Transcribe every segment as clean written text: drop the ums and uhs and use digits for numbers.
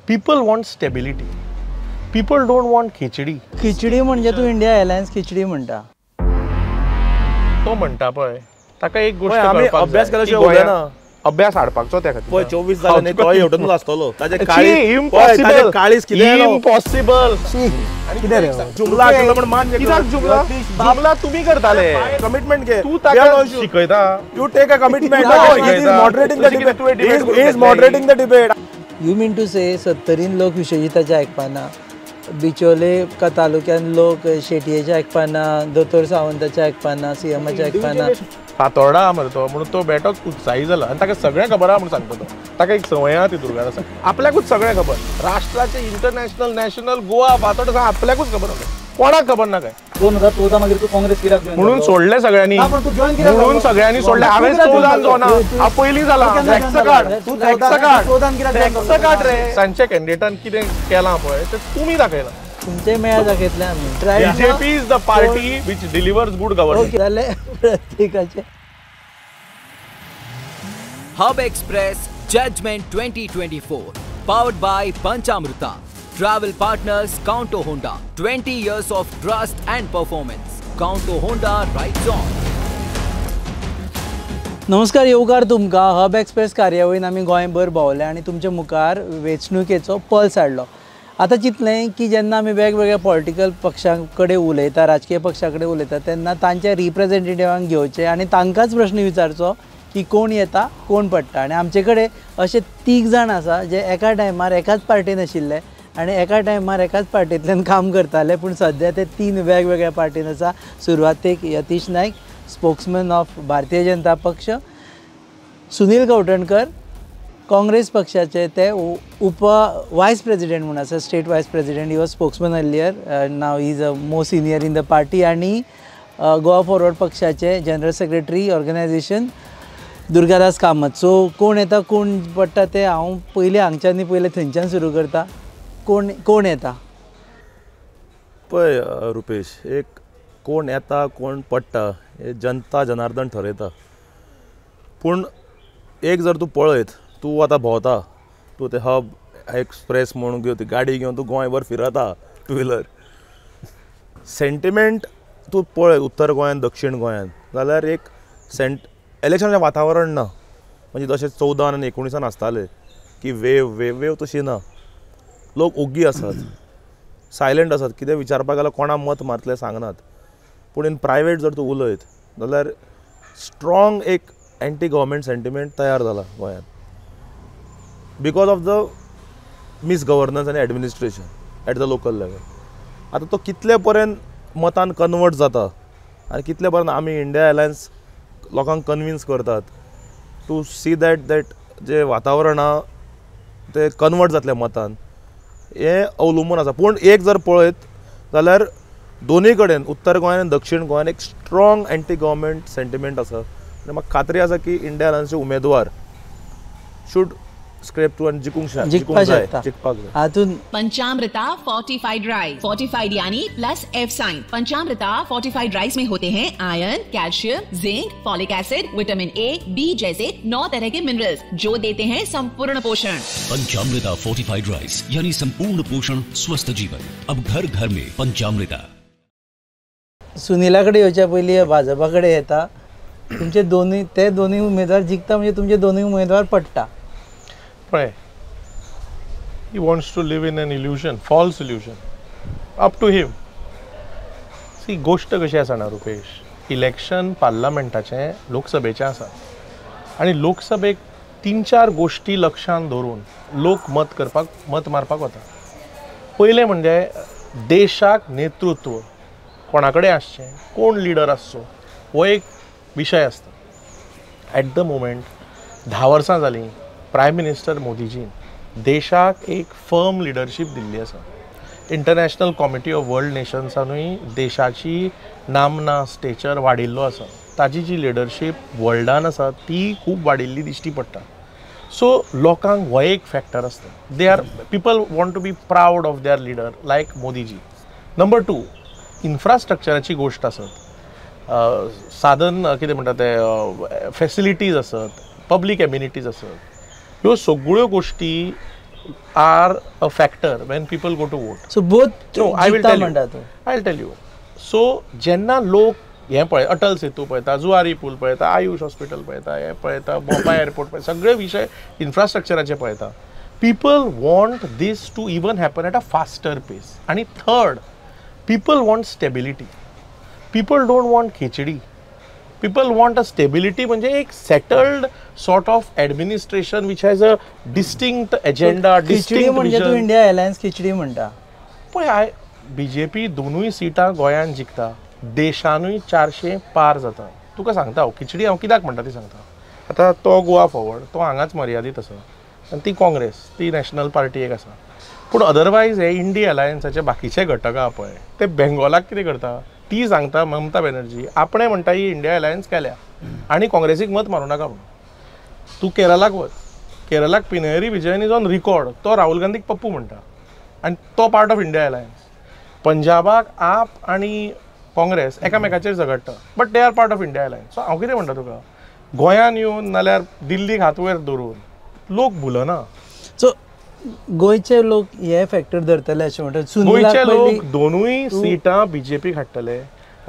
People want stability, people don't want khichdi. Khichdi म्हणजे तूं India alliance khichdi म्हणटा. तो म्हणटा पळय ताका एक गोष्ट आमी अभ्यास केल्याशिवाय उलयना. अभ्यास हाडपाचो त्या खातीर पळय 24 जाले न्ही तोय हेवटेनूच आसतलो. ताजें काळीज काळीज कितें इम्पॉसिबल. कितें रे जुमला केलो म्हण मान्य कित्याक जुमला जुमला तुमी करताले. कमिटमेंट घे तूं ताका शिकयता. You take a commitment. He is moderating the debate. He is moderating the debate. You mean to say सत्तरीन लोक विश्वजिताचे आयकपाना, बिचोले का तालुक्यान लोक शेटयेचे आयकपाना, दोतोर सावंताचे आयकपाना, सीएमाचे आयकपाना. फातोर्डा मरे तो म्हणून तो बेटोच उत्साही जाला आनी ताका सगळें खबर आहा म्हूण सांगता तो. ताका एक संवय आहा ती दुर्गादासाक, आपल्याकूच सगळें खबर. राष्ट्राचें इंटरनॅशनल नॅशनल गोवा फातोर्डा आपल्याकूच खबर आसा, कोणाक खबर ना काय. 2014 मागीर तूं काँग्रेस कित्याक जॉयन म्हणून सोडलें सगळ्यांनी, म्हणून सगळ्यांनी सोडलें. हांवें 14 जावना, हांव पयलीं जाला. टॅक्स काड, टॅक्स काड, टॅक्स काड रे. तांच्या कॅन्डिडेटान कितें केलां पळय तें तुमी दाखयलां. तुमचे मेळा दाखयतले आमी. BJP is the party which delivers good governance. जालें प्रत्येकाचें. Hub Express Judgment 2024 powered by Panchamruta. Travel partners Counto Honda. 20 years of trust and performance. Counto Honda rides on. नमस्कार, येवकार तुमकां. हब एक्सप्रेस कार्यावळीन आमी गोंयभर भोंवले आनी तुमच्या मुखार वेंचणुकेचो पल्स हाडलो. आतां चिंतलें की जेन्ना आमी वेगवेगळ्या पॉलिटिकल पक्षां कडेन उलयता, राजकीय पक्षां कडेन उलयता, तेन्ना तांच्या रिप्रेझेंटेटिवांक घेवचें आनी तांकांच प्रश्न विचारचो की कोण येता कोण पडटा. आनी आमचे कडेन अशे 3 जाण आसा जे एका टायमार एकाच पार्टीन आशिल्ले आनी एका टायमार एकाच पार्टींतल्यान काम करताले, पूण सद्या ते 3 वेगवेगळ्या पार्टीन आसा. सुरवातेक यतीश नायक, स्पोक्समॅन ऑफ भारतीय जनता पक्ष, सुनील कवठणकर काँग्रेस पक्षाचे ते उप वायस प्रेसिडेंट म्हूण आसा, state vice president. He was spokesman earlier, now he is a more senior in the party. आनी गोवा फॉरवर्ड पक्षाचे general secretary organisation Durgadas Kamat. So कोण येता कोण पडटा ते हांव पयलीं हांगच्यान न्ही पयलें थंयच्यान सुरू करता. कोण कोण येता? पळय रुपेश, एक कोण येता कोण पडटा हे जनता जनार्दन ठरयता. पूण एक जर तूं पळयत, तूं आतां भोंवता, तूं ते हब एक्सप्रेस म्हणून घेवन ती गाडी घेवन तूं गोंयभर फिरता टू व्हिलर. सेंटिमेंट तूं पळय उत्तर गोंयान दक्षिण गोंयान जाल्यार एक इलेक्शनाचें वातावरण ना. म्हणजे जशें 14 आनी 19 आसतालें की वेव वेव वेव तशी ना. लोक ओग्गी आसात, सायलंट आसात, कितें विचारपाक गेल्यार कोणाक मत मारतले सांगनात. पूण इन प्रायवेट जर तूं उलयत जाल्यार स्ट्रॉंग एक एंटी गव्हर्मेंट सेंटिमेंट तयार जाला गोंयांत because of the misgovernance आनी administration at the local level. आतां तो कितले पर्यंत मतान कन्वर्ट जाता आनी कितले पर्यंत आमी इंडिया एलायन्स लोकांक कन्विन्स करतात टू सी that that जें वातावरण आहा तें कन्वर्ट जातलें मतान, हें अवलंबून आसा. पूण एक जर पळयत जाल्यार दोनूय कडेन उत्तर गोंयान आनी दक्षिण गोंयान एक स्ट्रॉंग एंटी गव्हर्मेंट सेंटिमेंट आसा आनी म्हाका खात्री आसा की इंडिया अलायन्सचे उमेदवार should scrape through आनी जिखूंक जाय, जिखपाक जाय. हातून पंचामृता फोर्टिफाइड राइस, फोर्टिफाइड यानी plus F sine. पंचामृता fortified rice में होते हैं iron, calcium, zinc, folic acid, vitamin A, B जैसे 9 तरह के मिनरल्स जो देते हैं संपूर्ण पोषण. पंचामृता फोर्टिफाइड राइस यानी संपूर्ण पोषण, स्वस्थ जीवन. अब घर घर में पंचामृता. सुनीला कडेन येवच्या पयलीं भाजपा कडेन येता. तुमचे दोनूय ते दोनूय उमेदवार जिखता म्हणजे तुमचे दोनूय उमेदवार पडटा. पळय, he wants to live in an illusion, false illusion. Up to him. See, गोष्ट कशी आसा ना रुपेश, इलेक्शन पार्लमेंटाचें लोकसभेचें आसा आनी लोकसभेक 3-4 गोश्टी लक्षांत धरून लोक मत करपाक, मत मारपाक वता. पयलें म्हणजे देशाक नेतृत्व कोणा कडेन आसचें, कोण लिडर आसचो, हो एक विशय आसता. एट the moment 10 वर्सां जालीं प्रायम मिनिस्टर मोदीजीन देशाक एक फर्म लिडरशीप दिल्ली आसा. इंटरनॅशनल कॉमिटी ऑफ वर्ल्ड नेशन्सानूय देशाची नामना, स्टेचर वाडिल्लो आसा. ताजी जी लिडरशीप वर्ल्डान आसा ती खूब वाडिल्ली दिश्टी पडटा. सो लोकांक हो एक फॅक्टर आसता. They are people want to be proud of their leader like Modiji. Number 2, इन्फ्रास्ट्रक्चराची गोश्ट आसत, साधन कितें म्हणटा ते, फॅसिलिटीज आसत, पब्लीक एम्युनिटीज आसत, ह्यो सगळ्यो गोश्टी are a factor when people go to vote. So both I will tell you, I will tell you. So जेन्ना लोक हें पळय, अटल सेतू पळयता, जुवारी पूल पळयता, आयुष हॉस्पिटल पळयता, हें पळयता, मोपा एअरपोर्ट पळयता, सगळे विशय इन्फ्रास्ट्रक्चराचे पळयता. People want this to even happen at a faster pace. आनी third, people want stability. People don't want khichdi. People want a stability म्हणजे एक settled sort of administration which has a distinct agenda, khichdi म्हणजे तूं India alliance khichdi म्हणटा. पळय, BJP दोनूय सिटां गोंयांत जिखता, देशानूय 400 पार जाता. तुका सांगता हांव, खिचडी हांव कित्याक म्हणटा ती सांगता. आतां तो गोवा फॉरवर्ड तो हांगाच मर्यादीत आसा आनी ती काँग्रेस ती नॅशनल पार्टी एक आसा. पूण अदरवायज हे इंडिया अलायन्साचे बाकीचे घटक आहा पळय ते बेंगोलाक कितें करता ती सांगता ममता बॅनर्जी आपणें म्हणटा ही इंडिया अलायन्स केल्या आनी काँग्रेसीक मत मारूं नाका म्हणून. तूं केरलाक वच, केरलाक Pinarayi Vijayan is on record, तो राहुल गांधीक पप्पू म्हणटा आनी तो पार्ट ऑफ इंडिया अलायन्स. पंजाबाक आप आनी Congress एकामेकाचेर झगडटा, but they are part of India alliance. So हांव कितें म्हणटा तुका, गोंयान येवन नाल्यार दिल्लीक हात वयर धरून लोक भुलना. सो गोंयचे लोक हे फॅक्टर धरतले अशें म्हणटा. गोंयचे लोक दोनूय सिटां बीजेपीक हाडटले,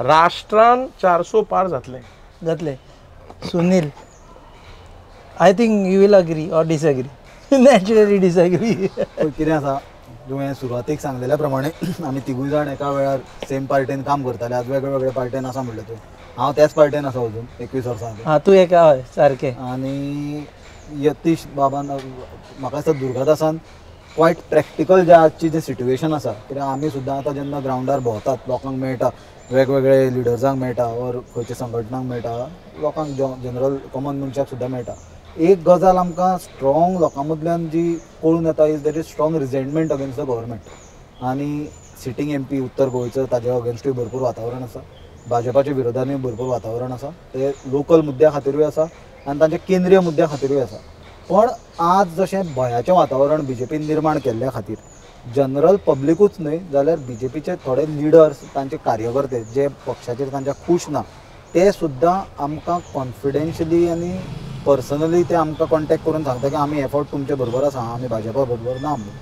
राष्ट्रान 400 पार जातले जातले. Sunil, I think you will agree or disagree? Naturally disagree. कितें आसा, तुवें सुरवातेक सांगलेल्या प्रमाणे आमी तिगूय जाण एका वेळार सेम पार्टेन काम करताले. आज वेगळे वेगळे पार्टेन आसा म्हणलें तूं, हांव त्याच पार्टेन आसा अजून 21 वर्सां. हां, तूं एका हय सारकें. आनी यतीश बाबान म्हाका दिसता दुर्गादासान क्वायट प्रॅक्टिकल जे आजची जें सिट्युएशन आसा, कित्याक आमी सुद्दां आतां जेन्ना ग्रावंडार भोंवतात, लोकांक मेळटा, वेगवेगळे लिडर्सांक मेळटा ऑर खंयच्या संघटनांक मेळटा, लोकांक जनरल कॉमन मनशाक सुद्दां मेळटा. एक गजाल आमकां स्ट्रॉंग लोकां मदल्यान जी कळून येता is that is strong resentment against the government. आनी सिटींग एम पी उत्तर गोंयचो ताजे अगेन्स्टूय भरपूर वातावरण आसा, भाजपाच्या विरोधानूय भरपूर वातावरण आसा. ते लोकल मुद्द्या खातीरूय आसा आनी तांच्या केंद्रीय मुद्द्या खातीरूय आसा. पण आज जशें भंयाचें वातावरण बीजेपीन निर्माण केल्ल्या खातीर जनरल पब्लिकूच न्हय जाल्यार बीजेपीचे थोडे लिडर्स, तांचे कार्यकर्ते जे पक्षाचेर तांच्या खूश ना ते सुद्दां आमकां कॉन्फिडेन्शियली आनी पर्सनली ते आमकां कॉन्टेक्ट करून सांगता की आमी एफर्ट तुमचे बरोबर आसा, आमी भाजपा बरोबर ना म्हणून.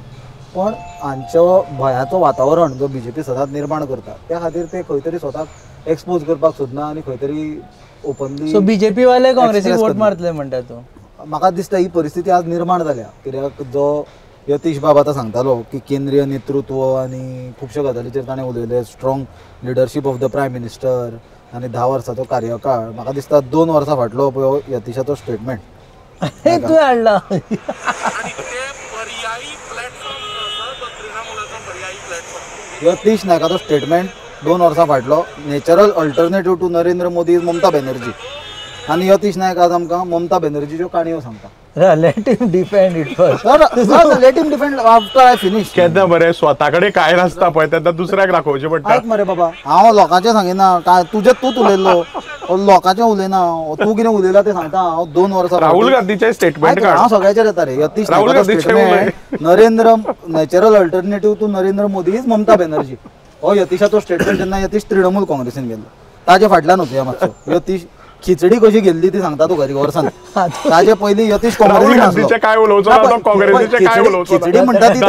पण हांचो भंयाचो वातावरण जो बीजेपी सदांच निर्माण करता त्या खातीर ते खंय तरी स्वताक एक्सपोज करपाक सोदना आनी खंय तरी ओपनली. सो बीजेपी वाले काँग्रेसीक वोट मारतले म्हणटा तूं? म्हाका दिसता ही परिस्थिती आज निर्माण जाल्या, कित्याक जो यतीश बाब आतां सांगतालो की केंद्रीय नेतृत्व आनी खुबश्या गजालीचेर ताणें उलयलें, strong leadership of the prime minister आनी 10 वर्साचो कार्यकाळ. म्हाका दिसता 2 वर्सां फाटलो पळय यतीशाचो स्टेटमेंट तूं हाडला. यतीश नायकाचो स्टेटमेंट 2 वर्सां फाटलो, natural alternative to Narendra Modi is Mamata Banerjee. आनी यतीश नायक आज आमकां ममता बॅनर्जीच्यो काणयो सांगता. Let him defend it first. Let him defend after I finish. केन्ना बरें स्वता कडेन कांय नासता पळय तेन्ना दुसऱ्याक दाखोवचें पडटा. आयक मरे बाबा, हांव लोकांचें सांगिना, काय तुजें तूंच उलयल्लो, लोकांचें उलयना, तूं कितें उलयला तें सांगता हांव. 2 वर्सां राहुल गांधीचें स्टेटमेंट काड. हांव सगळ्याचेर येता रे. यतीश नायकाचो statement, Narendra natural alternative to Narendra Modi is Mamata Banerjee, हो यतीशाचो स्टेटमेंट जेन्ना यतीश तृणमूल काँग्रेसीन गेल्लो ताजे फाटल्यान वचुया मातसो. यतीश खिचडी कशी गेल्ली ती सांगता तूं घरी वर्सान. ताजे पयलीं यतीश काँग्रेसीन खिचडी म्हणटा ती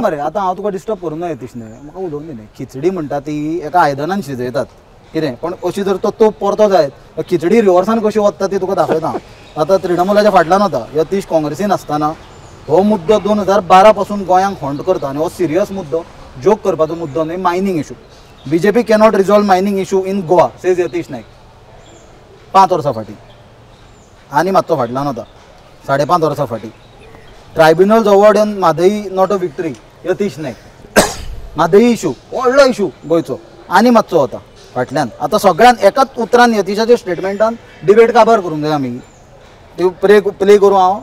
मरे. आतां हांव तुका डिस्टर्ब करूं ना यतीश, न्हय म्हाका उलोवंक दी न्हय. खिचडी म्हणटा ती एका आयदनान शिजयतात कितें, पण अशी जर तो तोप परतो जायत खिचडी रिवर्सान कशी वता ती तुका दाखयता. आतां तृणमुलाच्या फाटल्यान वता यतीश काँग्रेसीन आसतना हो मुद्दो 2012 पासून गोंयांक हॉन्ट करता आनी हो सिरियस मुद्दो, जोक करपाचो मुद्दो न्हय. Mining issue, BJP cannot resolve mining issue in Goa says Yatish Naik. 5 वर्सां फाटीं आनी मातसो फाटल्यान वता 5.5 वर्सां फाटीं tribunals award on Mhadei not a victory Yatish Naik. Mhadei issue व्हडलो इशू गोंयचो आनी मातसो वता फाटल्यान. आतां सगळ्यान एकाच उतरान यतीशाच्या स्टेटमेंटान डिबेट काबार करूंक जाय आमी. त्यो प्ले करूं हांव?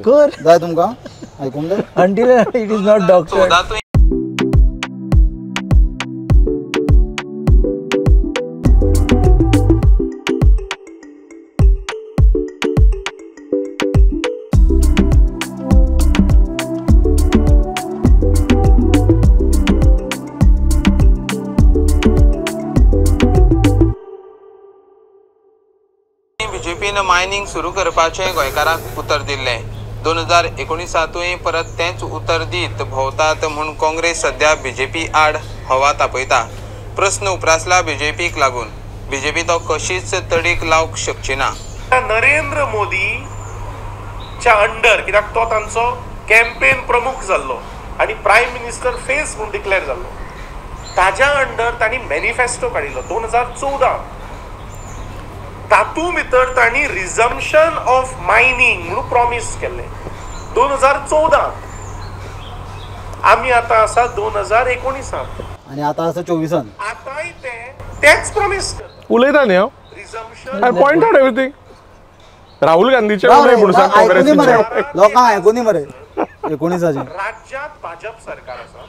कर जाय तुमकां आयकूंक जाय? Until it is not doctor. बीजेपीन मायनिंग सुरू करपाचें गोंयकारांक उतर दिल्लें. 2019तूय परत तेंच उतर दीत भोंवतात म्हूण काँग्रेस सध्या बीजेपी आड हवा तापयता. प्रस्न उप्रासला बीजेपीक लागून. बीजेपी तो कशीच तडीक लावंक शकची ना. नरेंद्र मोदीच्या अंडर, कित्याक तो तांचो कॅम्पेन प्रमुख जाल्लो आनी प्रायम मिनिस्टर फेस म्हूण डिक्लेअर जाल्लो, ताज्या अंडर तांणी मॅनिफेस्टो काडिल्लो 2014. तातूंत भितर तांणी रिजम्पशन ऑफ मायनींग म्हणून प्रॉमीस केल्लें 2014. आमी आतां आसा 2019 आनी आतां आसा 24. आतांय ते तेच प्रॉमीस उलयता न्ही हांव. I point out everything. Rahul गांधीचे उलय म्हूण सांग काँग्रेसीचे लोकांक आयकुनी मरे 19 राज्यात भाजप सरकार आसा.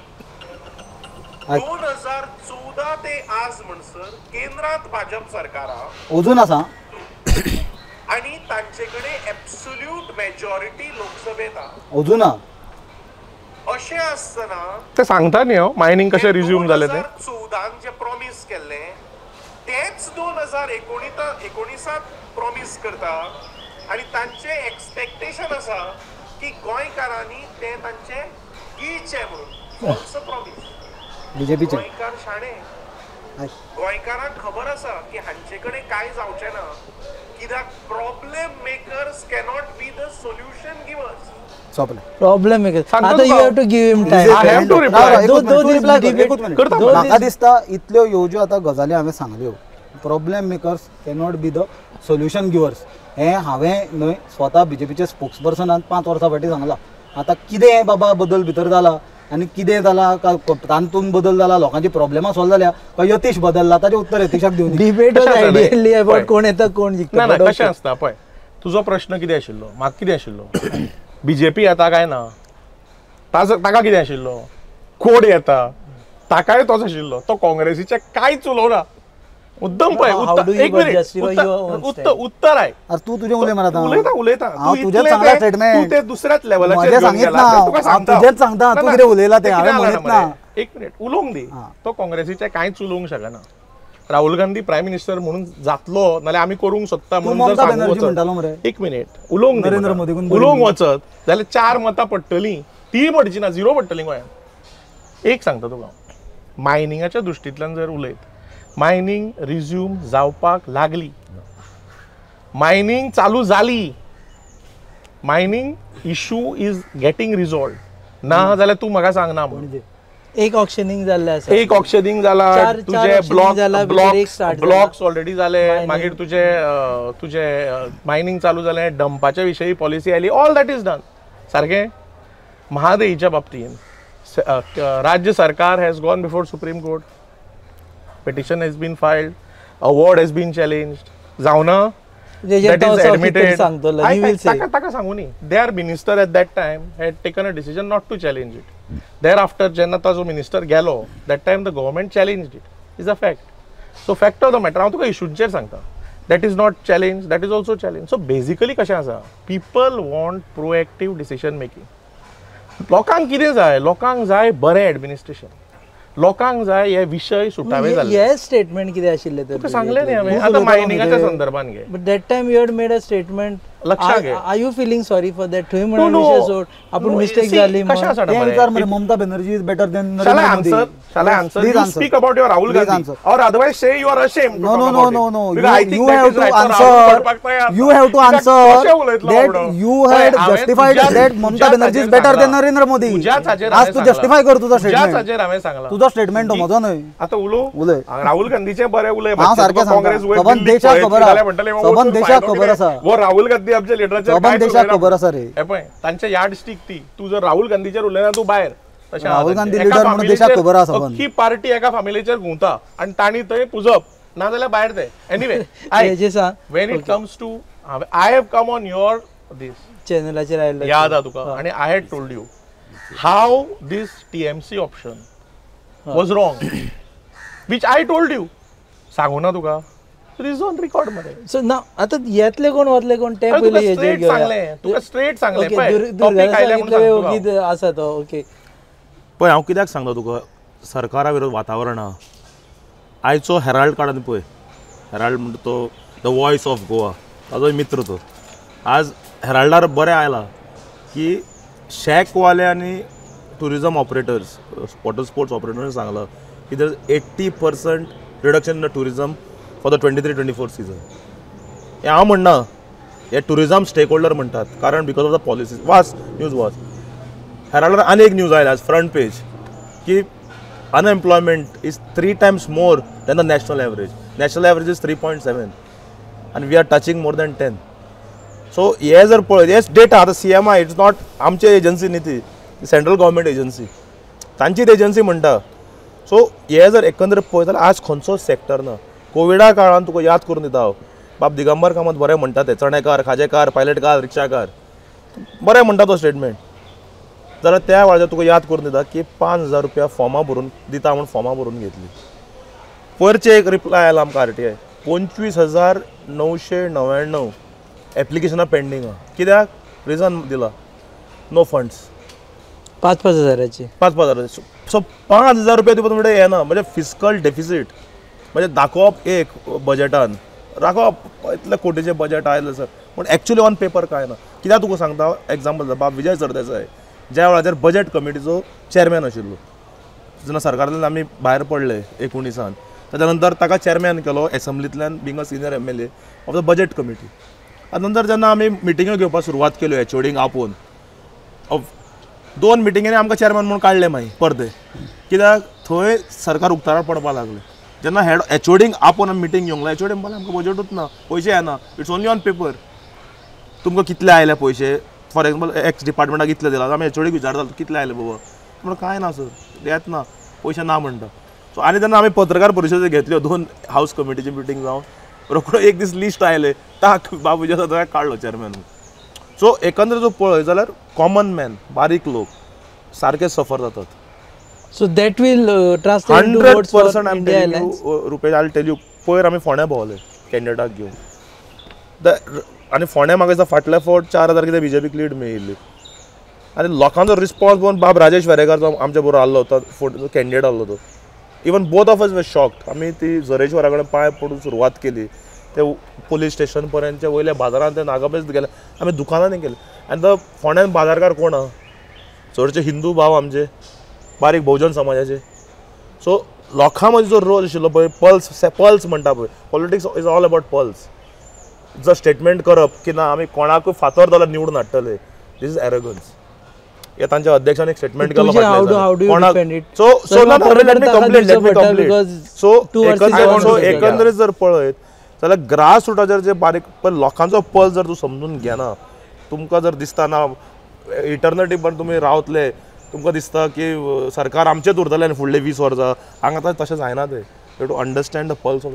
2014 ते आज म्हणसर केंद्रात भाजप सरकार अजून आसा आनी तांचे कडेन एब्सोल्यूट मेजॉरिटी लोकसभेत अजून. अशें आसतना ते सांगता न्ही हांव मायनींग कशें रिज्यूम जालें तें 2014 जे प्रॉमीस केल्लें तेच 2019 प्रॉमीस करता आनी तांचें एक्सपेक्टेशन आसा की गोंयकारांनी तें तांचें गिळचें म्हणून. Falls promise. बीजेपीचे गोंयकार शाणे, गोंयकारांक खबर आसा की हांचे कडेन कांय जावचें ना, कित्याक problem makers cannot be the solution givers. Problem makers आतां you have to give him time. I have to reply. म्हाका दिसता इतल्यो ह्यो ज्यो आतां गजाली हांवें सांगल्यो, problem makers cannot be the solution givers, हें हांवें न्हय स्वता बीजेपीचे स्पोक्स पर्सनान 5 वर्सां फाटीं सांगलां. आतां कितें बाबा बदल भितर जाला आनी कितें जाला, तातूंत बदल जाला, लोकांची प्रॉब्लेमां सॉल्व जाल्या काय यतीश बदलला, ताचें उत्तर यतीशाक दिवनी. डिबेट आयडियली अबाउट कोण येता कोण जिखता. ना कशें आसता पळय, तुजो प्रश्न कितें आशिल्लो, म्हाका कितें आशिल्लो, बीजेपी येता काय ना, ताका कितें आशिल्लो, कोण येता ताकाय तोच आशिल्लो, तो काँग्रेसीचे कांयच उलोवना मुद्दम. पळय एक मिनिट उत्तर आयक. तूं तुजें उलय मरे आतां. उलयता उलयता तुजें सांगला स्टेटमेंट, तूं ते दुसऱ्याच लेवलाचेर तुजेंच सांगता, तूं कितें उलयला तें हांवें म्हणत ना. एक मिनिट उलोवंक दी. तो काँग्रेसीचें कांयच उलोवंक शकना. राहुल गांधी प्रायम मिनिस्टर म्हणून जातलो नाल्यार आमी करूंक शकता म्हणून जर सांगूंक वचत, एक मिनिट उलोवंक नरेंद्र मोदी उलोवंक वचत जाल्यार 4 मतां पडटलीं, ती पडची ना, 0 पडटलीं गोंयांत. एक सांगता तुका, मायनिंगाच्या दृश्टींतल्यान जर उलयत, मायनींग रिज्यूम जावपाक लागली, मायनींग चालू जाली, mining issue is getting resolve ना जाल्यार तूं म्हाका सांग ना म्हणून. एक ऑक्शनिंग जाल्लें आसा, एक ऑक्शनिंग जाला, तुजे ब्लॉक्स ऑलरेडी जाले, मागीर तुजे तुजे मायनींग चालू जालें, डंपाच्या विशयी पॉलिसी आयली, ऑल that is done. सारकें महादेईच्या बाबतींत राज्य सरकार has gone before Supreme Court, petition has been filed, award has been challenged. जावना that is admitted. ताका सांगू न्ही, their minister at that time had taken a decision not to challenge it. Thereafter जेन्ना ताजो मिनिस्टर गेलो, that time the government challenged it, is a fact. So fact of the matter हांव तुका इशूंचेर सांगता, that is not challenge, that is also challenge. So basically कशें आसा, people want proactive decision making. लोकांक कितें जाय, लोकांक जाय बरें एडमिनिस्ट्रेशन, लोकांक जाय हे विशय सुटावे जाले. हे स्टेटमेंट कितें आशिल्लें तर तुका सांगलें न्ही हांवें, आतां मायनिंगाच्या संदर्भान घे. But that time you had made a statement, लक्षात घे. Are you feeling sorry for that? थंय म्हणून विशय सोड, आपूण मिस्टेक जाली. कशें आसा मरे, Mamata Banerjee is better than Narendra Modi. Shall I answer? You speak about your Rahul Gandhi or otherwise say you are ashamed. No no no no no, you have to answer, you have to answer that you had justified that Mamata Banerjee is better than Narendra Modi. आज तूं justify कर तुजो statement. तुज्याच हाचेर हांवें सांगलां, तुजो statement म्हजो न्हय. आतां उलोव, उलय. राहुल गांधीचें बरें उलय, हांव सारकें सांगता, सबंद देशाक खबर आसा, सबंद देशाक खबर आसा, वो राहुल गांधी आमच्या लिडराचेर सबंद देशाक खबर आसा रे. हे पळय तांचे यार्ड स्टीक ती, तूं जर राहुल गांधीचेर उलयना तूं भायर. राहुल गांधी लिडर म्हणून देशाक खबर आसा, अख्खी पार्टी एका फामिलीचेर घुंवता आनी तांणी थंय पुजप, नाजाल्यार भायर ते. Anyway, when it comes to, I have come on your this चॅनलाचेर आयिल्लो याद आसा तुका, आनी I had told you how this TMC option was wrong, which I told you. सांगू ना तुका, is on record मरे. सो ना आतां येतले कोण वतले कोण ते पयलीं हेजेर घेवया. तुका स्ट्रेट सांगलें, टॉपीक आयलें म्हणून सांगता आसा तो. ओके, पळय हांव कित्याक सांगता तुका, सरकारा विरोध वातावरण आहा. आयचो हेराल्ड काड आनी पळय, हेराल्ड म्हणटा तो the voice of Goa, ताजो मित्र तो. आज हेराल्डार बरें आयला, की शॅकवाले आनी tourism operators, water sports operators सांगलां की there is 80% reduction in the tourism for the 23-24 season. हें हांव म्हणना, हे टुरिजम स्टेक होल्डर म्हणटात, कारण because of the policies. वाच न्यूज वाच, हेराल्डार आनी एक न्यूज आयला आज फ्रंट पेज की unemployment is 3 times more than the national average. National average is 3.7 and we are touching more than 10. So हे जर पळयत, हे डेटा आतां CMI, it's not आमची एजन्सी न्ही, ती सेंट्रल गव्हर्मेंट एजन्सी, तांचीच एजन्सी म्हणटा. सो हे जर एकंदर पळयत जाल्यार आज खंयचोच सेक्टर ना. कोविडा काळान तुका याद करून दिता हांव, बाब दिगंबर कामत बरें म्हणटा ते, चणेकार, खाजेकार, पायलटकार, रिक्षाकार, बरें म्हणटा तो स्टेटमेंट. जाल्यार त्या वेळार तुका याद करून दिता की 5,000 रुपया फॉर्मां भरून दिता म्हूण फॉर्मां भरून घेतली. पयरचे एक रिप्लाय आयला आमकां RTI, 25,999 एप्लिकेशनां पेंडींग आहा. कित्याक? रिजन दिला, नो फंड्स. 5-5 हजाराची, 5-5 हजाराची. सो 5,000 रुपया दिवपाक म्हणजे येना, म्हणजे फिस्कल डेफिसीट म्हणजे दाखोवप एक बजेटान, दाखोवप इतले कोटीचें बजेट आयलें सर, पूण एक्चुअली ऑन पेपर कांय ना. कित्याक तुका सांगता एग्जाम्पल, बाब विजय सरदेसाय ज्या वेळाचेर बजेट कमिटीचो चेअरमॅन आशिल्लो, जेन्ना सरकारांतल्यान आमी भायर पडले 19 ताच्या नंतर ताका चेअरमॅन केलो एसेंब्लींतल्यान, being a senior MLA of the budget committee. आनी नंतर जेन्ना आमी मिटिंग्यो घेवपाक सुरवात केल्यो एचओडींक आपोवन, 2 मिटिंगेनी आमकां चेअरमॅन म्हूण काडले मागीर परते, कित्याक थंय सरकार उक्ताडार पडपाक लागलें. जेन्ना हेड एचओडींक आपोवन आमी मिटींग घेवंक लागले, एचओडी म्हणपाक आमकां बजेटूच ना, पयशे येना, it's only on paper. तुमकां कितले आयले पयशे, फॉर एग्जाम्पल एक्स डिपार्टमेंटाक कितले दिला, आमी एचओडीक विचारता कितले आयले बाबा, म्हणून कांय ना सर, येत ना, पयशे ना म्हणटा. सो आनी तेन्ना आमी पत्रकार परिशद घेतल्यो, 2 हावस कमिटीची मिटींग जावन रोकडो एक दीस लिस्ट आयले, ताक बाबू जे आसा काडलो चेअरमॅन. सो एकंदर जो पळय जाल्यार कॉमन मॅन, बारीक लोक सारके सफर जातात. So that will translate into votes for 100% I am India telling Alliance. You Rupesh, I will tell you. पयर आमी फोंड्या भोंवले कॅन्डिडेटाक घेवन, आनी फोंड्या म्हाका दिसता फाटल्या फावट 4,000 कितें बीजेपीक लीड मेळिल्ली. आनी लोकांचो रिस्पॉन्स पळोवन बाब राजेश वेरेकार जो आमच्या बरोबर आसलो तो कॅन्डिडेट आसलो तो, even both of us were shocked. आमी ती झरेश्वरा कडेन पांय पडून सुरवात केली, ते पोलीस स्टेशन पर्यंतच्या वयल्या बाजारांत ते नागापेच गेले, आमी दुकानांनी गेले. आनी तो फोंड्यान बाजारकार कोण आहा, चडशे हिंदू भाव आमचे, बारीक भोवजन समाजाचे. सो लोकां मदीं जो रोल आशिल्लो पळय, पल्स, पल्स म्हणटा पळय, politics is all about pulse. जर स्टेटमेंट करप की ना आमी कोणाकूय फातर जाल्यार निवडून हाडटले, दीस is arrogance. हे तांच्या अध्यक्षान एक स्टेटमेंट केलो. सो सो ना, let me complete, let me complete. So एकंदरीत जर पळयत जाल्यार ग्रास रुटाचेर जे बारीक पण लोकांचो पल्स जर तूं समजून घेना, तुमकां जर दिसता ना इटर्निटी पण तुमी रावतले, तुमकां दिसता की सरकार आमचेच उरतलें आनी फुडले 20 वर्सां, हांगा आतां तशें जायना तें. You to understand the pulse of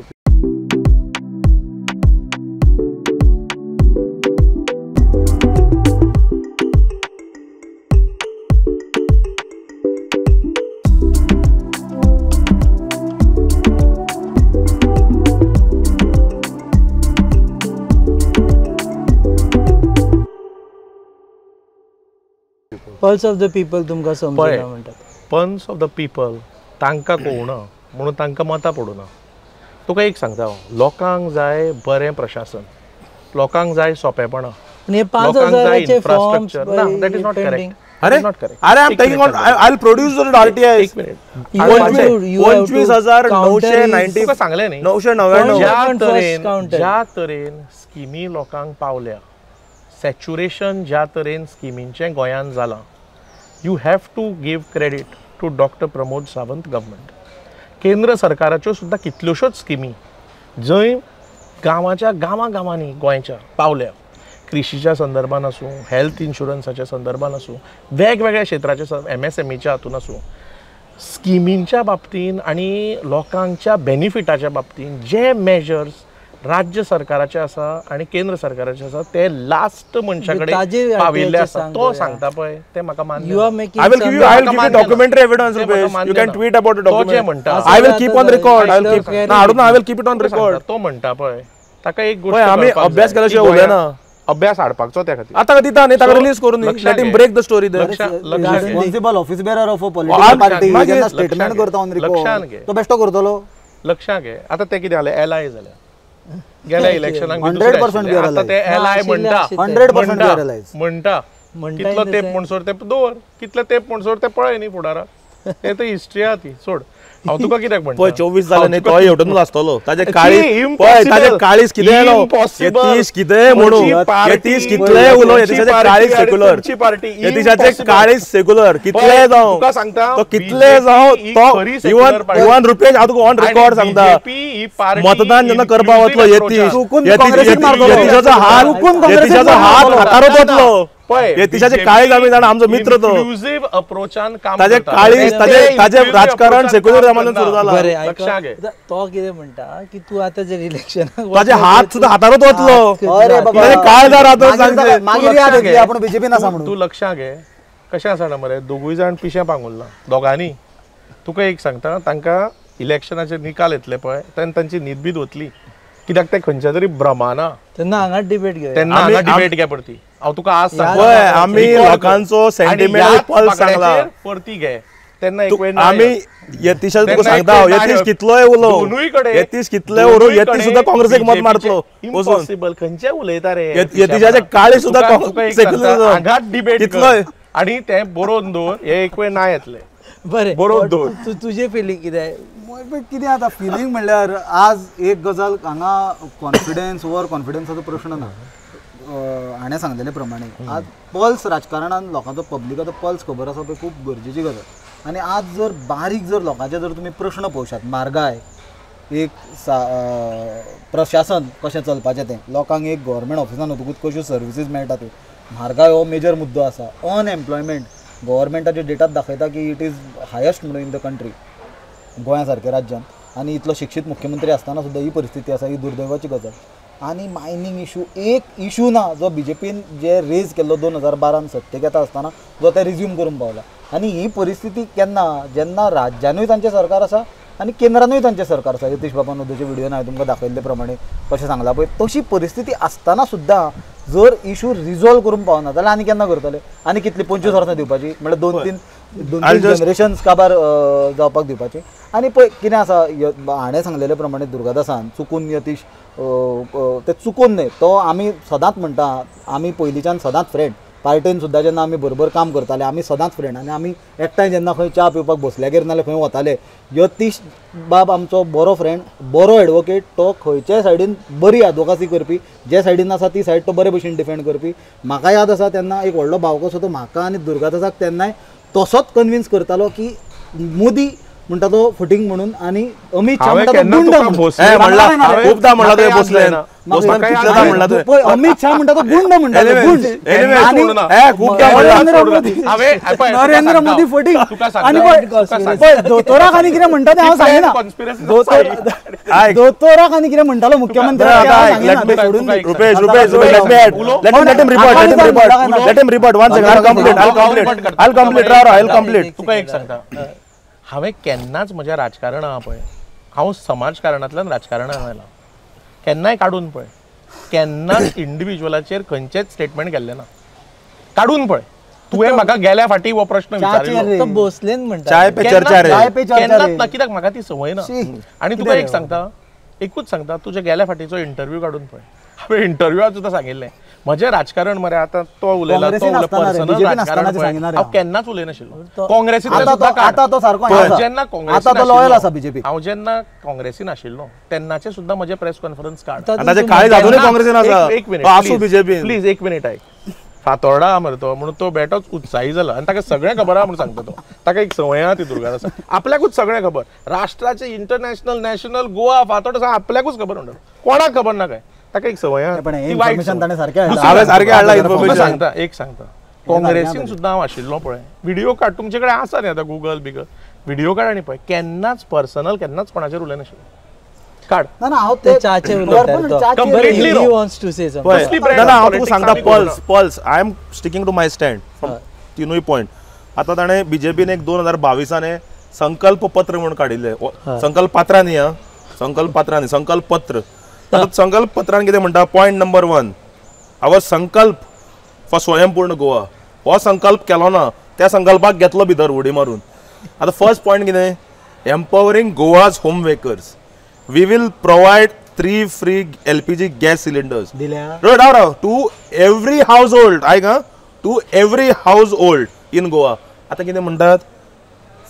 pulse of the people. तुमकां समजना म्हणटात पल्स ऑफ the people तांकां कळना म्हणून तांकां मतां पडूना. तुका एक सांगता हांव, लोकांक जाय बरें प्रशासन, लोकांक जाय सोंपेपणां, 5,000 इन्फ्रास्ट्रक्चर ना, that is not correct. अरे अरे I am taking on, I will produce the RTI. एक मिनिट, 25,990 तुका सांगलें न्ही, 999. ज्या तरेन स्किमी लोकांक पावल्या, सॅच्युरेशन ज्या तरेन स्किमींचें गोंयांत जालां, you have to give credit to doctor Pramod Sawant government. केंद्र सरकाराच्यो सुद्दां कितल्योश्योच स्किमी जंय गांवाच्या गांवां गांवांनी गोंयच्या पावल्या, कृशीच्या संदर्भान आसूं, हेल्थ इन्शुरन्साच्या संदर्भान आसूं, वेगवेगळ्या क्षेत्राच्या MSMEच्या हातून आसूं, स्किमींच्या बाबतीन आनी लोकांच्या बेनिफिटाच्या बाबतीन जे मेजर्स राज्य सरकाराचे आसा आनी केंद्र सरकाराचे आसा ते लास्ट मनशा कडेन पाविल्ले आसा. तो सांगता पळय ते म्हाका मान्य. I will give you, I will give you documentary evidence, Rupesh. You can tweet about the document. I will keep on record. I will keep, ना हाडून, I will keep it on record. तो म्हणटा पळय ताका एक गोश्ट आमी अभ्यास केल्या शिवाय उलयना. अभ्यास हाडपाचो त्या खातीर आतां दिता न्ही, ताका रिलीज करून let him break the story. Responsible office bearer of a political party जेन्ना स्टेटमेंट करता ऑन रिकॉर्ड तो बेश्टो करतलो. लक्षांत घे, आतां ते कितें जालें, एलआय जाल्या गेल्या इलेक्शनाक 100% आतां ते एलआय म्हणटा, 100% म्हणटा कितलो तेप म्हणसर ते दवर, कितले तेप म्हणसर ते पळय न्ही फुडाराक, ते तर हिस्ट्री आहा ती सोड. हांव तुका कित्याक म्हणटा, पळय 24 जालें न्ही तोय हेवटेनूच आसतलो. ताजे काळीज पळय, ताजे काळीज कितें यतीश कितें म्हणून, यतीश कितलें उलोवं, यतीशाचें काळीज सेक्युलर, यतीशाचें काळीज सेक्युलर कितलें जावं तुका सांगता, तो कितलें जावं तो इवन इवन रुपेश हांव तुका ऑन रेकॉर्ड सांगता, मतदान जेन्ना करपाक वतलो यतीश, यतीशाचो हात, यतीशाचो हात हातारूच वतलो. यतीशाचे काळीज आमी जाणा, आमचो मित्र तो अप्रोचान काम, ताजे काळीज ताजे ताजे राजकारण सेक्युलर जमान्यात सुरू जाला. बरें, तो कितें म्हणटा की तूं आतां जर इलेक्शनाक ताजे हात सुद्दां हातारूच वतलो, ताजे काळजार हातार सांगचें मागीर याद येतली आपूण बीजेपीन आसा म्हणून. तूं लक्षां घे कशें आसा ना मरे, दोगूय जाण पिशें पांगुरलां दोगांनी. तुका एक सांगता, तांकां इलेक्शनाचे निकाल येतले पळय तेन्ना तांची न्हीद बीद वतली, कित्याक ते खंयच्या तरी भ्रमाना. तेन्ना हांगा डिबेट घे, तेन्ना हांगा डिबेट घे परती. हांव तुका आज सांगता, आमी लोकांचो सेंटिमेंट पल्स सांगला, परती घे तेन्ना एक वेळ आमी यतीशाक तुका सांगता, यतीश कितलोय उलोव, यतीश कितलोय उलोव, यतीश सुद्दां काँग्रेसीक मत मारतलो. इम्पॉसिबल खंयचे उलयता रे, यतीशाचे काळीज सुद्दां सेक्युलर हांगाच डिबेट कितलोय, आनी तें बरोवन दवर, हे एक वेळ ना येतले. बरें, बरोवन दवर. तुजें फिलींग कितें? कितें आतां फिलींग म्हणल्यार आज एक गजाल हांगा कॉन्फिडन्स ओवर कॉन्फिडन्साचो प्रश्न ना. हाणें सांगलेले प्रमाणे आज पल्स राजकारणान लोकांचो पब्लिकाचो पल्स खबर आसा पळय, खूब गरजेची गजाल. आनी आज जर बारीक जर लोकांचे जर तुमी प्रश्न पळोवशात, म्हारगाय, एक प्रशासन कशें चलपाचें तें, लोकांक एक गव्हर्मेंट ऑफिसान वतकूच कश्यो सर्विसीज मेळटा त्यो, म्हारगाय हो मेजर मुद्दो आसा. अनएम्प्लॉयमेंट गव्हर्मेंटाचे डेटात दाखयता की it is highest म्हणून इन the country गोंया सारक्या राज्यांत, आनी इतलो शिक्षीत मुख्यमंत्री आसतना सुद्दां ही परिस्थिती आसा, ही दुर्दैवाची गजाल. आनी मायनींग इशू एक इशू ना जो बीजेपीन जे रेज केल्लो 2012 सत्तेक येता आसतना जो ते रिज्यूम करूंक पावला. आनी ही परिस्थिती केन्ना, जेन्ना राज्यानूय तांचें सरकार आसा आनी केंद्रानूय तांचें सरकार आसा. यतीश बाबान उदयच्या व्हिडियोन हांवें तुमकां दाखयल्ले प्रमाणे कशें सांगलां पळय, तशी परिस्थिती आसतना सुद्दां जर इशू रिजॉल्व करूंक पावना जाल्यार आनी केन्ना करतले? आनी कितली 25 वर्सां दिवपाची, म्हणल्यार दोन तीन जनरेशन्स काबार जावपाक दिवपाची. आनी पळय कितें आसा, हाणें सांगलेले प्रमाणे दुर्गादासान चुकून यतीश ते चुकून न्हय, तो आमी सदांच म्हणटा, आमी पयलींच्यान सदांच फ्रेंड, पार्टेन सुद्दां जेन्ना आमी बरोबर काम करताले आमी सदांच फ्रेंड, आनी आमी एकठांय जेन्ना खंय च्या पिवपाक बसल्यागेर नाल्यार खंय वताले, यतीश बाब आमचो बरो फ्रेंड, बरो एडवोकेट, तो खंयच्याय सायडीन बरी एडवोकासी करपी, जे सायडीन आसा ती सायड तो बरे भशेन डिफेंड करपी. म्हाका याद आसा तेन्ना एक व्हडलो भाव कसो तो म्हाका आनी दुर्गादासाक तेन्नाय तसोच कन्विन्स करतालो की मोदी म्हणटा तो फटींग म्हणून आनी अमित शाह म्हणटा तो गुंड म्हणून. अमित शाह म्हणटा तो गुंड म्हणटा, नरेंद्र मोदी फटींग. आनी दोतोराक आनी कितें म्हणटा तें हांव सांगिना, दोतोराक आनी कितें म्हणटालो मुख्यमंत्री. तुका एक सांगता, हांवें केन्नाच म्हज्या राजकारणां पळय, हांव समाजकारणांतल्यान राजकारणान आयलां, केन्नाय काडून पळय, केन्नाच इंडिविज्युअलाचेर खंयचेच स्टेटमेंट केल्लें ना. काडून पळय तुवें म्हाका गेल्या फाटी हो प्रश्न विचारिल्लो, भोसलेन म्हणटा केन्नाच ना, कित्याक म्हाका ती संवय ना. आनी तुका एक सांगता, एकूच सांगता, तुज्या गेल्या फाटीचो इंटरव्यू काडून पळय, हांवें इंटरव्यूआत सुद्दां सांगिल्लें म्हजें राजकारण मरे आतां तो उलयला तो पर्सनल राजकारण हांव केन्नाच उलयनाशिल्लो. काँग्रेसींतल्यान जेन्ना हांव जेन्ना काँग्रेसीन आशिल्लो तेन्नाचे सुद्दां म्हजें प्रेस कॉन्फरन्स काड. एक मिनिट प्लीज, एक मिनिट आयक. फातोर्डा मरे तो म्हणून तो बेटोच उत्साही जाला आनी ताका सगळें खबर आहा म्हणून सांगता तो, ताका एक संवय आहा ती दुर्गा आपल्याकूच सगळें खबर, राष्ट्राचे इंटरनॅशनल नॅशनल गोवा फातोर्डा आपल्याकूच खबर म्हणटा, कोणाक खबर ना काय, ताका एक संवय आहा. सांगता एक सांगता, काँग्रेसीन सुद्दां हांव आशिल्लो पळय, व्हिडियो काड तुमचे कडेन आसा न्ही आतां गुगल बिगल, व्हिडियो काड आनी पळय, केन्नाच पर्सनल केन्नाच कोणाचेर उलयनाशिल्लो. काड ना हांव ते तुका सांगता, pulse pulse I am sticking to my stand from तिनूय पॉयंट. आतां ताणें बीजेपीन एक 2022 संकल्प पत्र म्हणून काडिल्लें, संकल्प पत्रां न्ही, संकल्प पत्रां न्ही, संकल्प पत्र. संकल्प पत्रान कितें म्हणटा, point number 1, our Sankalp for स्वयंपूर्ण गोवा. हो संकल्प केलो ना, त्या संकल्पाक घेतलो भितर उडी मारून. आतां फर्स्ट पॉयंट कितें, empowering Goa's home makers, we will provide 3 free LPG gas cylinders to every household. आयक, to every household in Goa. आतां कितें म्हणटात,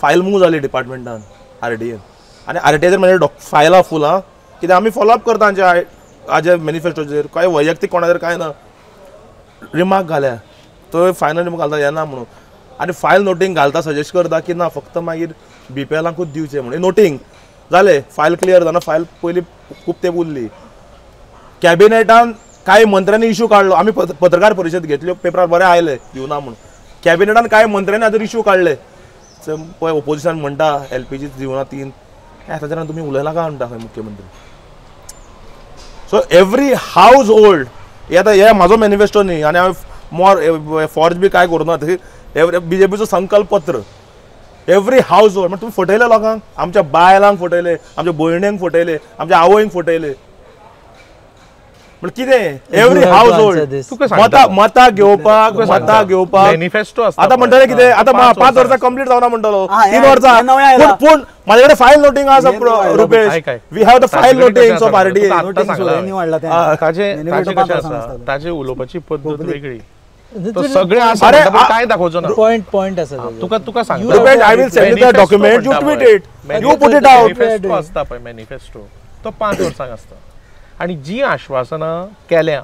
फायल मूव जाली डिपार्टमेंटान आरटीएन, आनी आरटीआयचेर म्हणजे फायलां फूल आं, कित्याक आमी फॉलोअप करता आमच्या हाजे मॅनिफेस्टोचेर, कांय वैयक्तीक कोणाचेर कांय ना. रिमार्क घाल्या तो फायनल रिमार्क घालता येना म्हणून, आनी फायल नोटींग घालता, सजेस्ट करता की ना फक्त मागीर बीपीएलांकूच दिवचें म्हणून. नोटींग जालें, फायल क्लियर जाना, फायल पयलीं खूब तेंप उरली. कॅबिनेटान कांय मंत्र्यांनी इशू काडलो, आमी पत्रकार परिशद घेतल्यो, पेपरार बरें आयले दिवना म्हणून. कॅबिनेटान कांय मंत्र्यांनी आतां इशू काडले, पळय ओपोजिशन म्हणटा एलपीजी दिवना 3, ताचेर तुमी उलयनाका म्हणटा खंय मुख्यमंत्री. सो एवरी हावज होल्ड, हे आतां हे म्हाजो मॅनिफेस्टो न्ही, आनी हांवें मोर फॉर्ज बी कांय करूं ना, एवरी बीजेपीचो संकल्प पत्र एवरी हावज होल्ड. तुमी फटयले लोकांक, आमच्या बायलांक फटयले, आमच्या भयणींक फटयले, आमच्या आवयंक फटयले. कितें एवरी हावज होल्ड मतां घेवपाक, मतां घेवपाक मॅनिफेस्टो आतां म्हणटले कितें, आतां 5 वर्सां कंप्लीट जावना म्हणटलो, 3 वर्सां, पूण म्हाजे कडेन फायल नोटींग आसा Rupesh, we have the file noting of RTA. ताजे उलोवपाची पद्दत वेगळी, सगळे आसा काय दाखोवचो ना, पॉइंट पॉइंट आसा. तुका तुका सांगता Rupesh, I will send you the document, you tweet it, you put it out. Manifesto आसता पळय, मॅनिफेस्टो तो 5 वर्सांक आसता, आनी जी आश्वासनां केल्या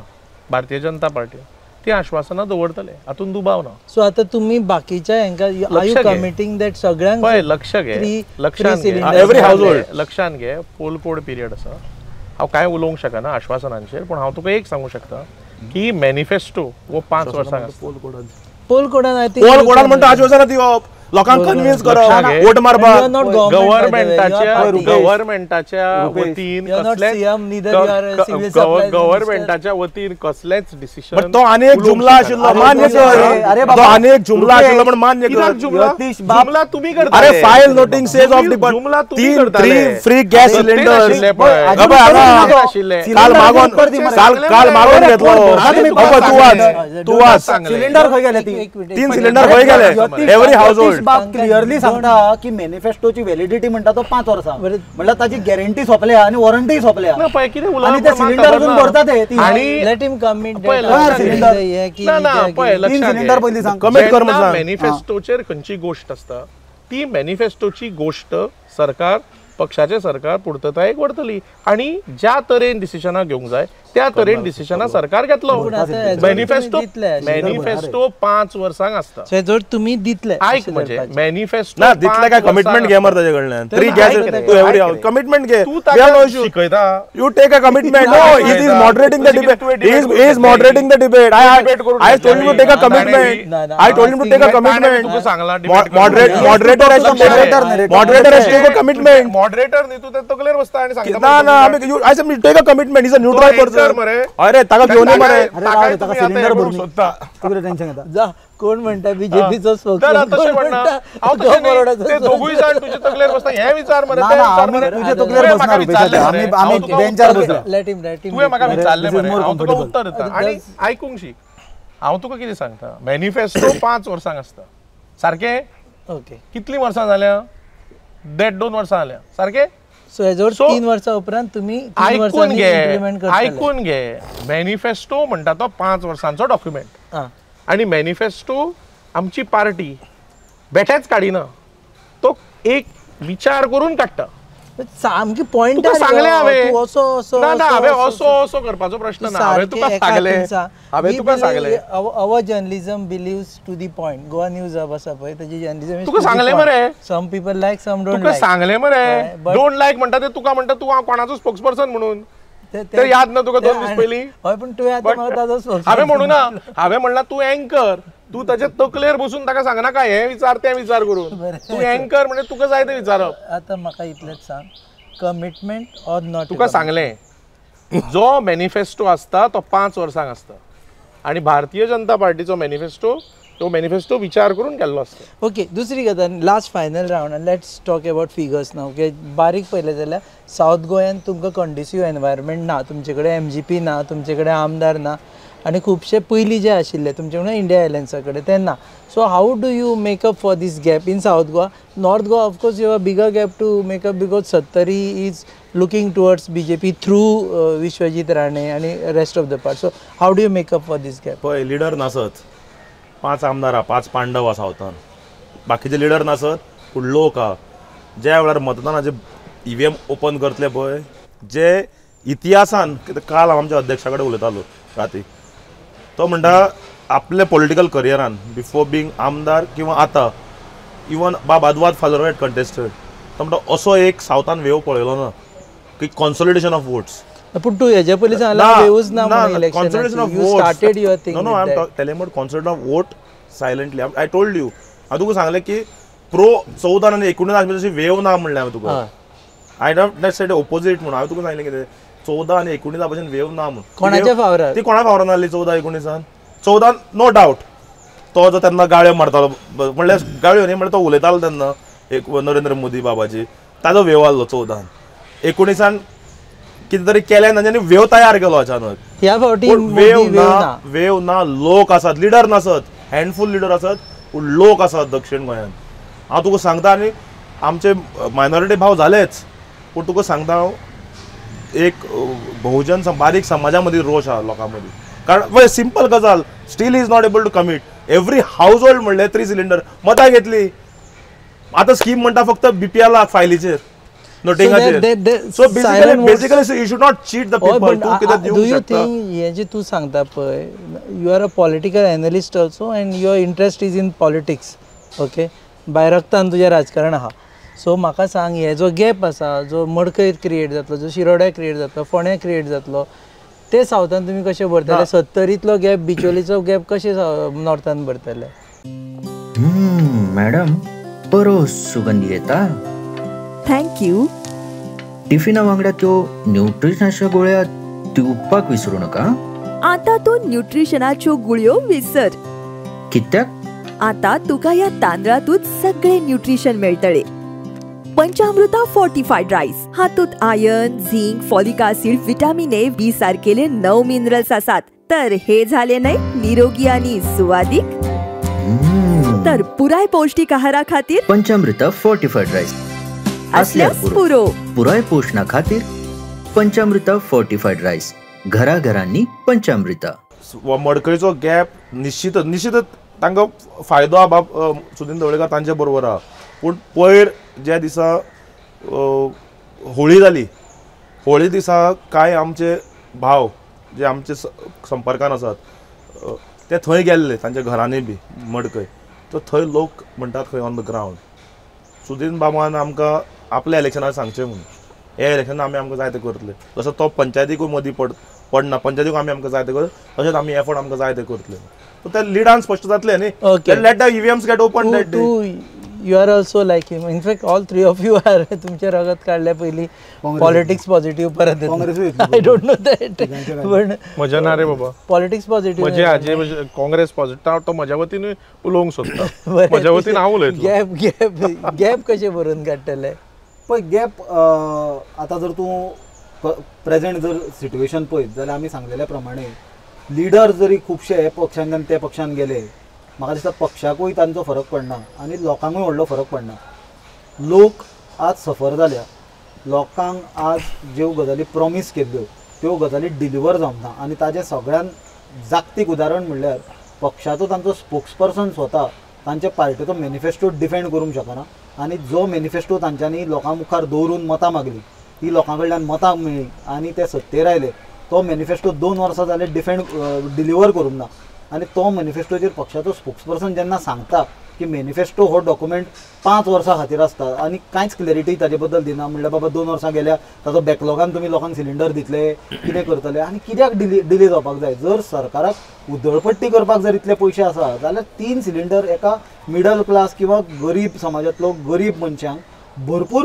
भारतीय जनता पार्टी ती आश्वासनां दवरतले, हातूंत दुबाव ना. सो आतां तुमी बाकीच्या हांकां are you committing that सगळ्यांक? पळय लक्ष घे, लक्षान घे, एवरी हावज होल्ड लक्षान घे, पोल कोड पिरियड आसा, हांव कांय उलोवंक शकना आश्वासनांचेर, पूण हांव तुका एक सांगूंक शकता की मॅनिफेस्टो हो 5 वर्सांक आसता. पोल कोडान I think pole कोडान म्हणटा आश्वासनां दिवप, लोकांक कन्विन्स करप, वोट मारपाक. गव्हर्मेंटाच्या गव्हर्मेंटाच्या वतीन गव्हर्मेंटाच्या वतीन कसलेच डिसिशन. तो आनी एक जुमला आशिल्लो, मान्य कर, तो आनी एक जुमला आशिल्लो पण मान्य कर. जुमला तुमी करता. अरे file noting says of department 3 free gas cylinders. काल मागोन, काल मागोन घेतलो, तूं वाच, तूं वाच, सिलिंडर खंय गेले? 3 सिलिंडर खंय गेले? एवरी हावज होल्ड क्लियरली सांगता की मॅनिफेस्टोची व्हॅलिडिटी म्हणटा तो 5 वर्सां, म्हणल्यार ताची गॅरंटी सोंपल्या आनी वॉरंटी सोंपल्या, आनी ते सिलिंडर अजून भरता ते. Let him commit cylinder, cylinder पयलीं सांग, कमिट कर. मॅनिफेस्टोचेर खंयची गोश्ट आसता ती मॅनिफेस्टोची गोश्ट सरकार, पक्षाचे सरकार पुर्ततायेक व्हरतली, आनी ज्या तरेन डिसिशनां घेवंक जाय त्या तरेन डिसिशनां सरकार घेतलो. मॅनिफेस्टो मॅनिफेस्टो 5 वर्सांक आसता, जर तुमी दितले आयक म्हणजे मॅनिफेस्टो ना दितले काय कमिटमेंट घे मरे ताजे कडल्यान, 3 गॅस टू एवरी हावस कमिटमेंट घे, तूं ताका शिकयता, you take a commitment. No, he is moderating the debate, he is moderating the debate. I told him to take a commitment, I told him to take a commitment. तुका सांगला moderator has to moderator has to take a commitment. Moderator न्ही, तूं तकलेर बसता आनी सांगता. ना ना, I said take a commitment, he is a neutral person. अरे ताका घेवन मरे, सिलिंडर भरून सोदता, तुका टेन्शन घेता. जा, कोण म्हणटा बीजेपीचो ते दोगूय जाण तुजे तकलेर बसता, हे विचार मरे, तुजे तकलेर बसना, आमी बेंचार बसला. तुवें म्हाका विचारलें मरे, हांव तुका उत्तर दिता आनी आयकूंक शीक. हांव तुका कितें सांगता, मॅनिफेस्टो 5 वर्सांक आसता सारकें. ओके, कितलीं वर्सां जाल्या? 1.5-2 वर्सां जाल्या सारकें. सो हेजोर 3 वर्सां उपरांत तुमी आयकून घे, आयकून घे, मॅनिफेस्टो म्हणटा तो 5 वर्सांचो डॉक्युमेंट, आनी मॅनिफेस्टो आमची पार्टी बेठेच काडिना, तो एक विचार करून काडटा. सामकी पॉइंट सांगलें हांवें, ना ना, हांवें असो असो करपाचो प्रश्न ना, हांवें तुका सांगलें, हांवें तुका सांगलें. Our journalism believes to the point. Goa news hub आसा पळय, ताची जर्नलिझम तुका सांगलें मरे. Some people like, some don't like. तुका सांगलें मरे, don't like म्हणटा ते तुका म्हणटा तूं कोणाचो स्पोक्स पर्सन म्हणून, ते याद ना तुका 2 दीस पयलीं? हय, पूण तुवें आतां म्हाका ताजो स्पोक्स हांवें म्हणू ना, हांवें म्हणलां तूं एंकर, तूं ताचे तकलेर बसून ताका सांगनाका हें विचार तें विचार करून, तूं एंकर म्हणजे तुका जाय तें विचारप. आतां म्हाका इतलेंच सांग, कमिटमेंट ऑर not? तुका सांगलें, जो मॅनिफेस्टो आसता तो 5 वर्सांक आसता, आनी भारतीय जनता पार्टीचो मॅनिफेस्टो तो मॅनिफेस्टो विचार करून केल्लो आसता. ओके, दुसरी गजाल, last final round, let's talk about figures ना. ओके, बारीक पळयलें जाल्यार सावथ गोंयांत तुमकां कंड्युसीव एनवायरमेंट ना, तुमचे कडेन एमजीपी ना, तुमचे कडेन आमदार ना, आनी खुबशे पयलीं जे आशिल्ले तुमचे कडेन इंडिया एलायन्सा कडेन ते ना. So how do you make up for this gap in South Goa? North Goa of course you have a bigger gap to make up because Sattari is looking towards BJP through Vishwajit Rane आनी rest of the part. So how do you make up for this gap? पळय, leader नासत 5 आमदार आहा, 5 पांडव आसा सावथान, बाकीचे leader नासत पूण लोक आहा. ज्या वेळार मतदानाचे EVM open करतले पळय, जे इतिहासान काल हांव आमच्या अध्यक्षा कडेन उलयतालो राती, तो म्हणटा आपल्या पॉलिटिकल करियरान बिफोर बींग आमदार किंवा आतां इवन बाब आदवाद फाजर हॅड कंटेस्टेड, तो म्हणटा असो एक सावथान वेव पळयलो ना की कॉन्सोलिडेशन ऑफ वोट्स. पूण तूं हेजे पयलीं सांगला वेवूच ना म्हणून consolidation of you started your thing. No no, I am telling about consolidation of vote silently. I told you, हांव तुका सांगलें की प्रो 14 आनी 19 तशी वेव ना म्हणलें हांवें तुका. I don't said opposite म्हणून हांवें तुका सांगलें कितें 14 आनी 19 भशेन वेव ना म्हणून. कोणाच्या फावरार ती कोणा फावरान आहली 14 19 14 नो डावट तो जो तेन्ना गाळयो मारतालो, म्हणल्यार गाळयो न्ही म्हणल्यार तो उलयतालो तेन्ना एक नरेंद्र मोदी बाबाजी, ताजो वेव आहलो 14 19 कितें तरी केलें तांच्यांनी वेव तयार केलो अचानक. ह्या फावटी वेव ना, वेव ना, लोक आसात, लिडर नासत, हँडफूल लिडर आसत पूण लोक आसात दक्षिण गोंयांत. हांव तुका सांगता, आनी आमचे मायनॉरिटी भाव जालेच पूण तुका सांगता हांव एक बहुजन बारीक समाजा मदीं रोश आहा लोकां मदीं. कारण सिंपल गजाल, still is not able to commit. Every household म्हणलें 3 सिलिंडर मतां घेतली, आतां स्कीम म्हणटा फक्त BPL फायलीचेर नोटिंगाचेर. So basically you should not cheat the people. तूं कितें do you think हें जें तूं सांगता पळय, you are a political analyst also and your interest is in politics, okay, बाय रक्तान तुजें राजकारण आहा. सो म्हाका सांग, हे जो गॅप आसा, जो मडकय क्रिएट जातलो, जो शिरोड्या क्रिएट जातलो, फोंड्या क्रिएट जातलो, ते सावथान तुमी कशें भरतले? 70तलो गॅप, बिचोलीचो गॅप कशें नॉर्थान भरतले? मॅडम बरो सुगंधी येता. Thank you. टिफिना वांगडा त्यो न्यूट्रिशनाच्यो गोळ्या दिवपाक विसरू नका. आतां तूं न्यूट्रिशनाच्यो गुळयो विसर. कित्याक? आतां तुका ह्या तांदळांतूच सगळें न्यूट्रिशन मेळटलें. पंचामृता फोर्टिफायड रायस हातूंत iron, zinc, folic acid, vitamin A, B सारकेले 9 minerals आसात. तर हे झाले न्हय निरोगी आनी सुवादीक. तर पुराय पौष्टिक आहारा खातीर पंचामृता फोर्टिफायड रायस असल्यास पुरो. पुराय पोषणा खातीर पंचामृता फोर्टिफायड रायस, घराघरांनी पंचामृता. मडकयचो गॅप निश्चित निश्चित तांकां फायदो आहा बाब सुदिन ढवळीकर तांचे बरोबर आहा. पूण पयर ज्या दिसा होळी जाली, होळी दिसा कांय आमचे भाव जे आमचे संपर्कान आसात ते थंय गेल्ले तांच्या घरांनी बी मडकय, तर थंय लोक म्हणटात खंय ऑन the ground Sudin बाबान आमकां आपल्या इलेक्शनाक सांगचें म्हणून, हे इलेक्शनाक आमी आमकां जाय तें करतले. जसो तो पंचायतीकूय मदीं पडना, पंचायतीकूय आमी आमकां जाय तें करतले, तशेंच आमी एफर्ट आमकां जाय तें करतले. सो ते लिडान स्पश्ट जातलें न्ही. Let the EVMs get open that day. You are also like him. In fact all 3 of you are. तुमचे रगत काडल्या पयलीं पॉलिटिक्स पॉझिटिव्ह परत. I don't know that, पण म्हज्या ना रे बाबा पॉलिटिक्स पॉझिटिव्ह. म्हजे हाजे काँग्रेस पॉझिटिव्ह, तो म्हज्या वतीन उलोवंक सोदता, म्हज्या वतीन हांव उलयतलो. गॅप गॅप गॅप कशें भरून काडटले? पळय गॅप आतां जर तूं प्रेजेंट जर सिट्युएशन पळयत जाल्यार आमी सांगलेल्या प्रमाणे लिडर जरी खुबशे हे पक्षान आनी त्या पक्षान गेले, म्हाका दिसता पक्षाकूय तांचो फरक पडना आनी लोकांकूय व्हडलो फरक पडना. लोक आज सफर जाल्या, लोकांक आज ज्यो गजाली प्रॉमीस केल्ल्यो त्यो गजाली डिलिव्हर जावंक ना. आनी ताजें सगळ्यान जागतीक उदाहरण म्हणल्यार पक्षाचो तांचो स्पोक्सपर्सन स्वता तांच्या पार्टीचो मॅनिफेस्टो डिफेंड करूंक शकना आनी जो मॅनिफेस्टो तांच्यांनी लोकां मुखार दवरून मतां मागली ती लोकां कडल्यान मतां मेळ्ळी आनी ते सत्तेर आयले, तो मॅनिफेस्टो 2 वर्सां जाले डिफेंड डिलिव्हर करूंक ना. आनी तो मॅनिफेस्टोचेर पक्षाचो स्पोक्सपर्सन जेन्ना सांगता की मॅनिफेस्टो हो डॉक्युमेंट 5 वर्सां खातीर आसता आनी कांयच क्लॅरिटी ताजे बद्दल दिना, म्हणल्यार बाबा 2 वर्सां गेल्या ताजो बॅकलॉगान तुमी लोकांक सिलिंडर दितले, कितें करतले आनी कित्याक डिले जावपाक जाय? जर सरकाराक उदळपट्टी करपाक जर इतले पयशे आसा जाल्यार 3 सिलिंडर एका मिडल क्लास किंवा गरीब समाजांतलो गरीब मनशांक भरपूर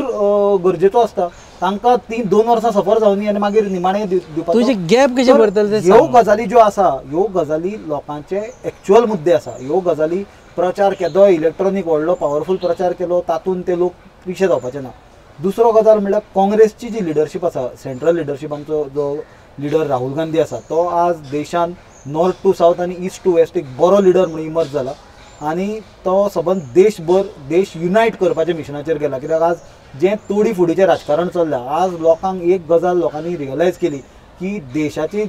गरजेचो आसता. तांकां 2 वर्सां सफर जावनी आनी मागीर निमाणें दिवपाचो तुजे गॅप कशें भरतले? ह्यो गजाली ज्यो आसा ह्यो गजाली लोकांचे एक्चुअल मुद्दे आसा. ह्यो गजाली प्रचार केदो इलेक्ट्रॉनीक व्हडलो पावरफूल प्रचार केलो तातूंत ते लोक पिशे जावपाचे ना. दुसरो गजाल म्हणल्यार काँग्रेसची जी लिडरशीप आसा, सेंट्रल लिडरशीप, आमचो जो लिडर राहुल गांधी आसा तो आज देशान नॉर्थ टू सावथ आनी ईस्ट टू वेस्ट एक बरो लिडर म्हणून इमर्ज जाला आनी तो सबंद देशभर देश युनायट करपाच्या मिशनाचेर गेला. कित्याक आज जें तोडी फुडीचें राजकारण चल्लां, आज लोकांक एक गजाल लोकांनी रियलायज केली की देशाची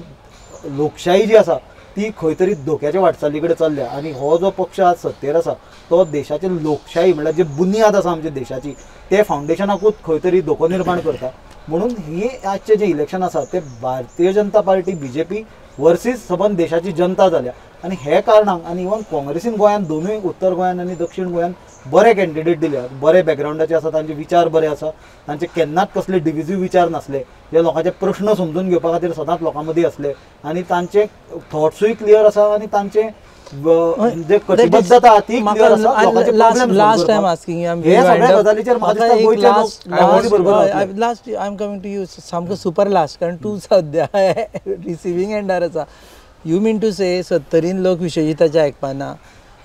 लोकशाही जी आसा ती खंय तरी धोक्याच्या वाटचाली कडेन चल्ल्या आनी हो जो पक्ष आज सत्तेर आसा तो देशाची लोकशाही म्हणल्यार जे बुनियाद आसा आमच्या देशाची ते फावंडेशनाकूच खंय तरी धोको निर्माण करता. म्हणून हे आजचे जे इलेक्शन आसा ते Bharatiya Janata Party BJP versus सबंद देशाची जनता जाल्या आनी हे कारणाक आनी इवन काँग्रेसीन गोंयांत दोनूय उत्तर गोंयांत आनी दक्षिण गोंयांत बरे कॅन्डिडेट दिल्या, बरे बॅकग्रावंडाचे आसा, तांचे विचार बरे आसा, तांचे केन्नाच कसले डिविजीव विचार नासले, जे लोकांचे प्रश्न समजून घेवपा खातीर सदांच लोकां मदीं आसले आनी तांचे थॉट्सूय क्लियर आसा आनी तांचे जे कटिबद्धता ती क्लियर आसा. Last time asking हे सगळ्या गजालीचेर म्हाका दिसता गोंयचे लोक last I am coming to you सामको सुपर लास्ट कारण तूं सद्या रिसिवींग एंडार आसा. You mean to से सत्तरीन लोक विश्वजिताचे आयकपाना,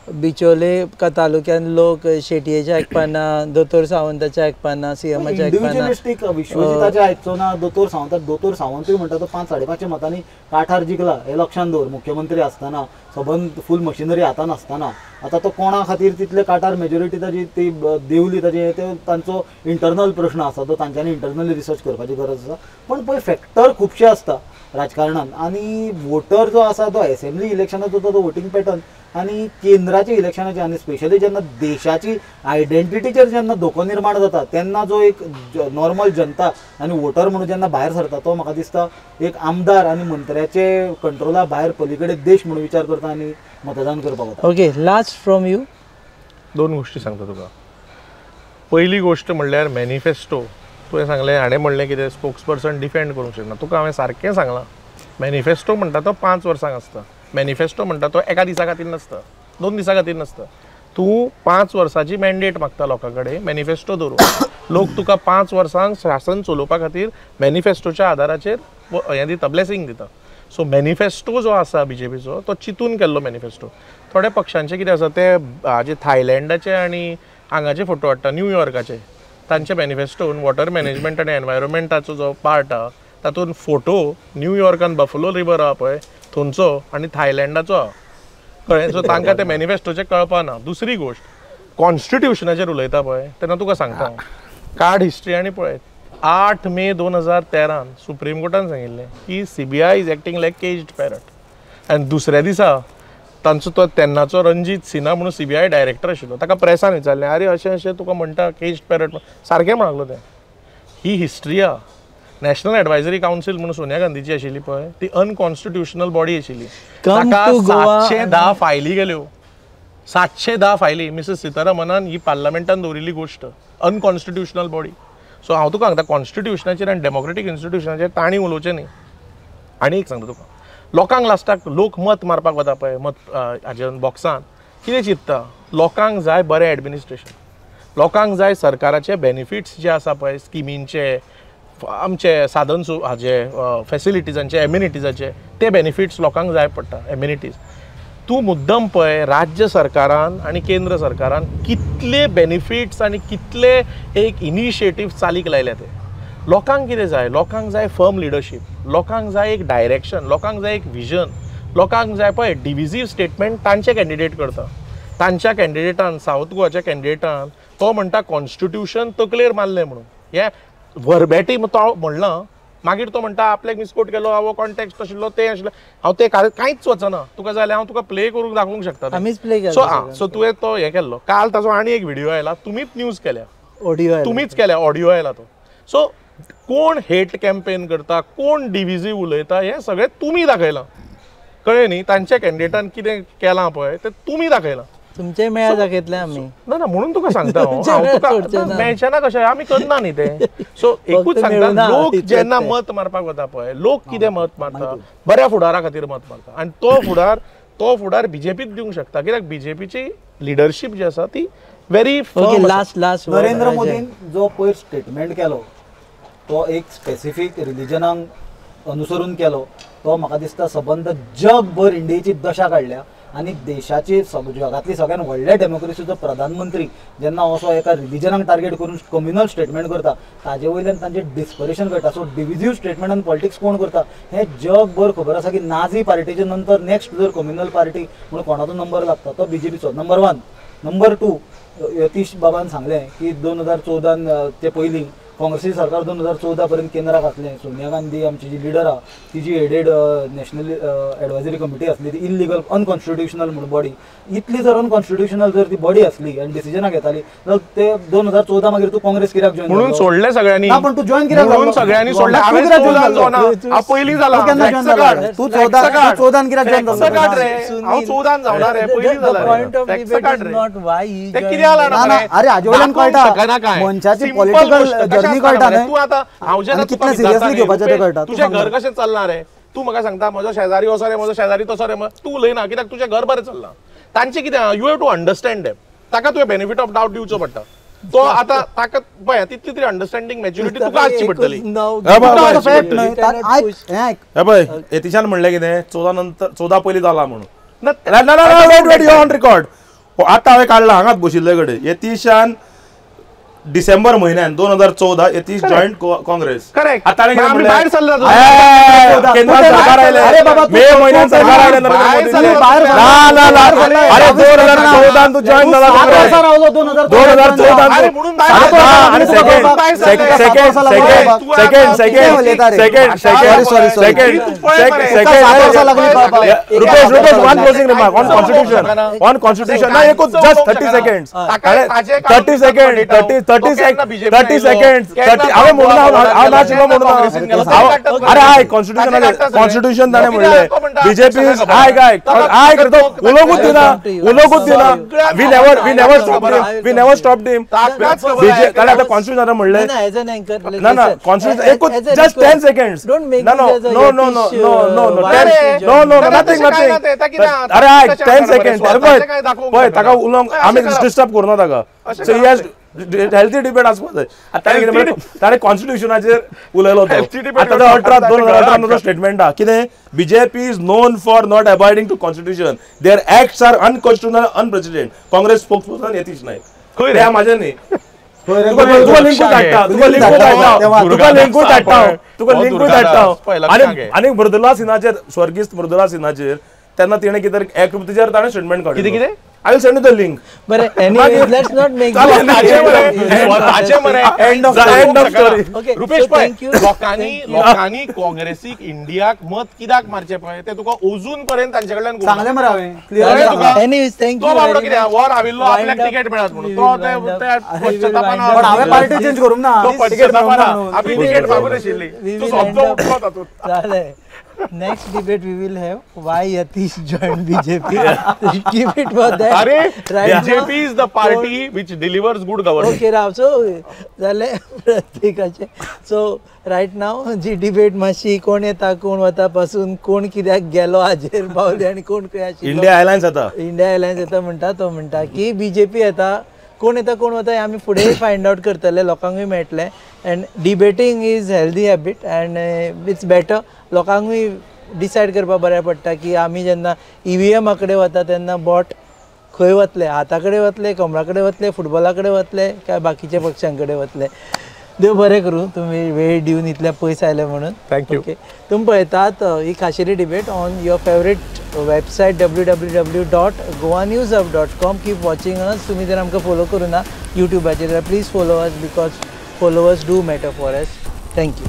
बिचोले का तालुक्यान लोक शेटयेचे आयकपाना, दोतोर सावंताचे आयकपाना, सीएमाचे आयकपाना, इंडिव्हिज्युअलिस्टीक विश्वजिताचे आयकचो ना. दोतोर सावंत, दोतोर सावंतूय म्हणटा तो 5-5.5 मतांनी काठार जिखला हें लक्षांत दवर. मुख्यमंत्री आसतना सबंद फूल मशिनरी हातान आसतना आतां तो कोणा खातीर तितले काठार मेजॉरिटी ताजी ती देंवली ताजी ते तांचो इंटरनल प्रश्न आसा, तो तांच्यांनी इंटरनली रिसर्च करपाची गरज आसा. पण पळय फॅक्टर खुबशे आसता राजकारणान आनी वोटर जो आसा तो एसेंब्ली इलेक्शनाचो तो वोटींग पॅटर्न आनी केंद्राच्या इलेक्शनाचे आनी स्पेशली जेन्ना देशाची आयडेंटिटीचेर जेन्ना धोको निर्माण जाता तेन्ना जो एक नॉर्मल जनता आनी वोटर म्हणून जेन्ना भायर सरता तो म्हाका दिसता एक आमदार आनी मंत्र्याचे कंट्रोला भायर पलीकडे देश म्हणून विचार करता आनी मतदान करपाक वता. Okay, last from you. दोन गोष्टी सांगता तुका. पयली गोष्ट म्हणल्यार मॅनिफेस्टो. तुवें सांगलें, हाणें म्हणलें कितें स्पोक्स पर्सन डिफेंड करूंक शकना. तुका हांवें सारकें सांगलां, मॅनिफेस्टो म्हणटा तो 5 वर्सांक आसता. मॅनिफेस्टो म्हणटा तो एका दिसा खातीर नासता, 2 दिसां खातीर नासता. तूं 5 वर्सांची मॅन्डेट मागता लोकां कडेन मॅनिफेस्टो धरून. लोक तुका 5 वर्सांक शासन चलोवपा खातीर मॅनिफेस्टोच्या आदाराचेर हें दिता, ब्लेसिंग दिता. सो मॅनिफेस्टो जो आसा बीजेपीचो तो चिंतून केल्लो मॅनिफेस्टो. थोड्या पक्षांचे कितें आसा ते हाजे थायलँडाचे आनी हांगाचे फोटो हाडटा, न्यूयॉर्काचे. तांचे मॅनिफेस्टोन वॉटर मॅनेजमेंट आनी एनवायरमेंटाचो जो पार्ट आहा तातूंत फोटो न्यूयॉर्कान बफलो रिवर आहा पळय थंयचो आनी थायलँडाचो आहा, कळ्ळें. सो तांकां ते मॅनिफेस्टोचें कळपा ना. दुसरी गोश्ट, कॉन्स्टिट्युशनाचेर उलयता पळय तेन्ना तुका सांगता, कार्ड हिस्ट्री आनी पळय 8 मे 2013 सुप्रीम कोर्टान सांगिल्लें की CBI is acting like caged parrot. आनी दुसऱ्या दिसा तांचो तो तेन्नाचो रंजीत सिन्हा म्हणून CBI director आशिल्लो, ताका प्रेसान विचारलें, आरे अशें अशें तुका म्हणटा केज्ड पॅरट, सारकें म्हणलो तें. ही हिस्ट्री आहा. नॅशनल एडवायजरी कावन्सील म्हणून सोनिया गांधीची आशिल्ली पळय, ती अनकॉन्स्टिट्युशनल बॉडी आशिल्ली. ताका 710 फायली गेल्यो, 710 फायली. मिसेस सीतारामनान ही पार्लमेंटान दवरिल्ली गोश्ट, अनकॉन्स्टिट्युशनल बॉडी. सो हांव तुका सांगता, कॉन्स्टिट्युशनाचेर आनी डेमोक्रेटीक इन्स्टिट्युशनाचेर तांणी उलोवचें न्ही. आनी एक सांगता तुका, लोकांक लास्टाक लोक मत मारपाक वता पळय, मत हाजे बॉक्सान कितें चिंत्ता, लोकांक जाय बरें एडमिनिस्ट्रेशन, लोकांक जाय सरकाराचे बेनिफिट्स जे आसा पळय, स्किमींचे, आमचे साधन हाजे फेसिलिटीजांचे, एम्युनिटीजाचे, ते बेनिफिट्स लोकांक जाय पडटा. एम्युनिटीज तूं मुद्दम पळय, राज्य सरकारान आनी केंद्र सरकारान कितले बेनिफिट्स आनी कितले एक इनिशिएटीव चालीक लायल्या ते. लोकांक कितें जाय, लोकांक जाय फर्म लिडरशीप, लोकांक जाय एक डायरेक्शन, लोकांक जाय एक विजन, लोकांक जाय पळय डिविजीव स्टेटमेंट तांचे कॅन्डिडेट करता. तांच्या कॅन्डिडेटान, सावथ गोवाच्या कॅन्डिडेटान तो म्हणटा कॉन्स्टिट्युशन तकलेर मारलें म्हणून, हें वर्बेटीम तो म्हणलां. मागीर तो म्हणटा आपल्याक मिसकोट केलो, हांव कॉन्टेक्स्ट आशिल्लो, तें आशिल्लें. हांव तें कांयच वचना, तुका जाल्यार हांव तुका प्ले करूंक दाखोवंक शकता. आमीच प्ले केलो. सो आं, सो तुवें तो हें केल्लो. काल ताचो आनी एक व्हिडियो आयला, तुमीच न्यूज केल्या, ऑडियो तुमीच केल्या, ऑडियो आयला तो. सो कोण हेट कॅम्पेन करता, कोण डिविजीव उलयता, हें सगळें तुमी दाखयलां, कळ्ळें न्ही. तांच्या कॅन्डिडेटान कितें केलां पळय तें तुमी दाखयलां. तुमचे मेळ्या दाखयतले आमी ना ना, म्हणून तुका सांगता हांव, तुका मेळचें ना कशें, आमी करना न्ही तें. सो एकूच सांगता, लोक जेन्ना मत मारपाक वता पळय, लोक कितें मत मारता, बऱ्या फुडारा खातीर मत मारता. आनी तो फुडार बीजेपीच दिवंक शकता, कित्याक बीजेपीची लिडरशीप जी आसा ती very firm. Last last Narendra मोदीन जो पयर स्टेटमेंट केलो तो एक स्पेसिफीक रिलिजनाक अनुसरून केलो, तो म्हाका दिसता सबंद जगभर इंडियेची दशा काडल्या आनी देशाची जगांतली सगळ्यात व्हडल्या डेमोक्रेसीचो प्रधानमंत्री जेन्ना असो एका रिलिजनाक टार्गेट करून कम्युनल स्टेटमेंट करता ताजे वयल्यान तांचें डिस्परेशन कळटा. सो डिविजीव स्टेटमेंट आनी पॉलिटिक्स कोण करता हें जगभर खबर आसा की नाझी पार्टीचे नंतर नेक्स्ट जर कम्युनल पार्टी म्हणून कोणाचो नंबर लागता तो बीजेपीचो, नंबर 1. नंबर 2, यतीश बाबान सांगलें की 2014 ते पयलीं काँग्रेसी सरकार 2014 पर्यंत केंद्राक आसलें. सोनिया गांधी आमची जी लिडर आहा तिजी हेडेड नॅशनल एडवायजरी कमिटी आसली ती इलिगल अनकॉन्स्टिट्युशनल म्हणून बॉडी. इतली जर अनकॉन्स्टिट्युशनल जर ती बॉडी आसली आनी डिसिजनां घेताली जाल्यार ते 2014 मागीर तूं काँग्रेस कित्याक जॉयन म्हणून सोडलें सगळ्यांनी. ना पण तूं जॉयन कित्याक म्हणून सगळ्यांनी सोडलें. हांवें 14 जावना, पयलीं जाला. केन्ना जॉयन जाला तूं? 14 कित्याक जॉयन जालो? हांव 14 जावना रे, पयलीं जाला. Point of debate is not why he ते कितें जाला. अरे हाजे वयल्यान कळटा मनशाची पॉलिटिकल जर्नी कळटा न्हय. तूं आतां हांव जेन्ना कितलें सिरियसली घेवपाचें तें कळटा. तुजें घर कशें चल्लां रे? तूं म्हाका सांगता म्हजो शेजारी असो रे, म्हजो शेजारी तसो रे, तूं उलयना कित्याक तुजें घर बरें चल्लां. तांचें कितें, you have to understand them. ताका तुवें बेनिफीट ऑफ डावट दिवचो पडटा. तो आतां ताका पळय तितली तरी अंडरस्टँडींग मॅच्युरिटी तुका आसची पडटली. हे पळय यतीशान म्हणलें कितें 14 नंतर 14 पयलीं जाला म्हणून. ना ना ना wait wait, you on record. आतां हांवें काडला हांगाच बशिल्ले कडेन. यतीशान डिसेंबर म्हयन्यान 2014 यतीश जॉईंट काँग्रेस. करेक्ट. आतां भायर सरला केंद्रात सरकार आयलें, मे म्हयन्यान सरकार आयलें. ना ना ना, अरे 2014 तूं जॉईन जाला 2014. आणि second second second second second second second second Rupesh Rupesh one closing remark on constitution. On constitution ना एकूच जस्ट 30 सेकंड्स. 30 second 30 30 seconds. हांवें म्हणून हांव नाशिल्लो म्हणून. अरे आयक, कॉन्स्टिट्युशन कॉन्स्टिट्युशन ताणें म्हणलें बीजेपी. आयक आयक आयक रे, तो उलोवंकूच दिना, उलोवंकूच दिना. We never we never stop him, we never stop him. ताणें आतां कॉन्स्टिट्युशनान म्हणलें ना ना कॉन्स्टिट्युशन एकूच जस्ट 10 सेकंड्स. ना no no no no no no no no no nothing nothing. अरे आयक 10 सेकंड्स. पळय पळय ताका उलोवंक आमी डिस्टर्ब करुना ताका. So he has healthy debate आसपाक जाय. आतां ताणें कितें ताणें कॉन्स्टिट्युशनाचेर उलयलो तो. आतां 18 2018 स्टेटमेंट आहा कितें, BJP is known for not abiding to constitution, their acts are unconstitutional, unprecedented. Congress spokesperson Yatish Naik. खंय म्हाजें न्ही, तुका लिंकूच धाडटा, तुका लिंकूच धाडटा, तुका लिंकूच धाडटा, तुका लिंकूच धाडटा. आनी आनी मृदुला सिन्हाचेर, स्वर्गीस्त मृदुला सिन्हाचेर तेन्ना तिणें कितें एक्ट तिचेर ताणें स्टेटमेंट काडलें. कितें कितें? I will send you the link. But anyway, let's not make end of story. Okay, Rupesh पळय लोकांनी लोकांनी काँग्रेसीक इंडियाक मत कित्याक मारचें पळय तें तुका अजून पर्यंत तांचे कडल्यान सांगलें मरे हांवें. Anyways thank you. तो बाबडो कितें वर आविल्लो आपल्याक तिकेट मेळत म्हणून तो पश्चातापान. पण हांवें पार्टी चेंज करूंक ना, तो पश्चातापान आपली तिकेट मागून आशिल्ली. तूं सोमतो उठलो तातूंत. जालें. Next debate we will have why Yatish joined BJP. Keep it for that. Arey, right, BJP is the party which delivers good governance. Okay, Rao. So, जालें प्रत्येकाचें. So, right now, ji debate मातशी कोण येता कोण वता पासून कोण कित्याक गेलो हाजेर पावले आनी कोण खंय आशिल्लो. इंडिया एलायन्स येता, इंडिया एलायन्स येता म्हणटा तो म्हणटा की बीजेपी येता. कोण येता कोण वता हें आमी फुडें फायंड आवट करतले, लोकांकूय मेळटलें. And debating is healthy habit and it's better. लोकांकूय डिसायड करपाक बऱ्याक पडटा की आमी जेन्ना ईव्हीएमा कडेन वता तेन्ना बोट खंय वतले, हाता कडेन वतले, कमरा कडेन वतले, फुटबॉला कडेन वतले काय बाकीच्या पक्षां कडेन वतले. देव बरें करूं, तुमी वेळ दिवन इतल्या पयस आयले म्हणून. Thank you. Okay, तुमी पळयतात ही खाशेली debate on your favourite website www.goanewshub.com. Keep watching us. तुमी जर आमकां फोलो करूं ना युट्यूबाचेर जाल्यार please follow us because followers do matter for us. Thank you.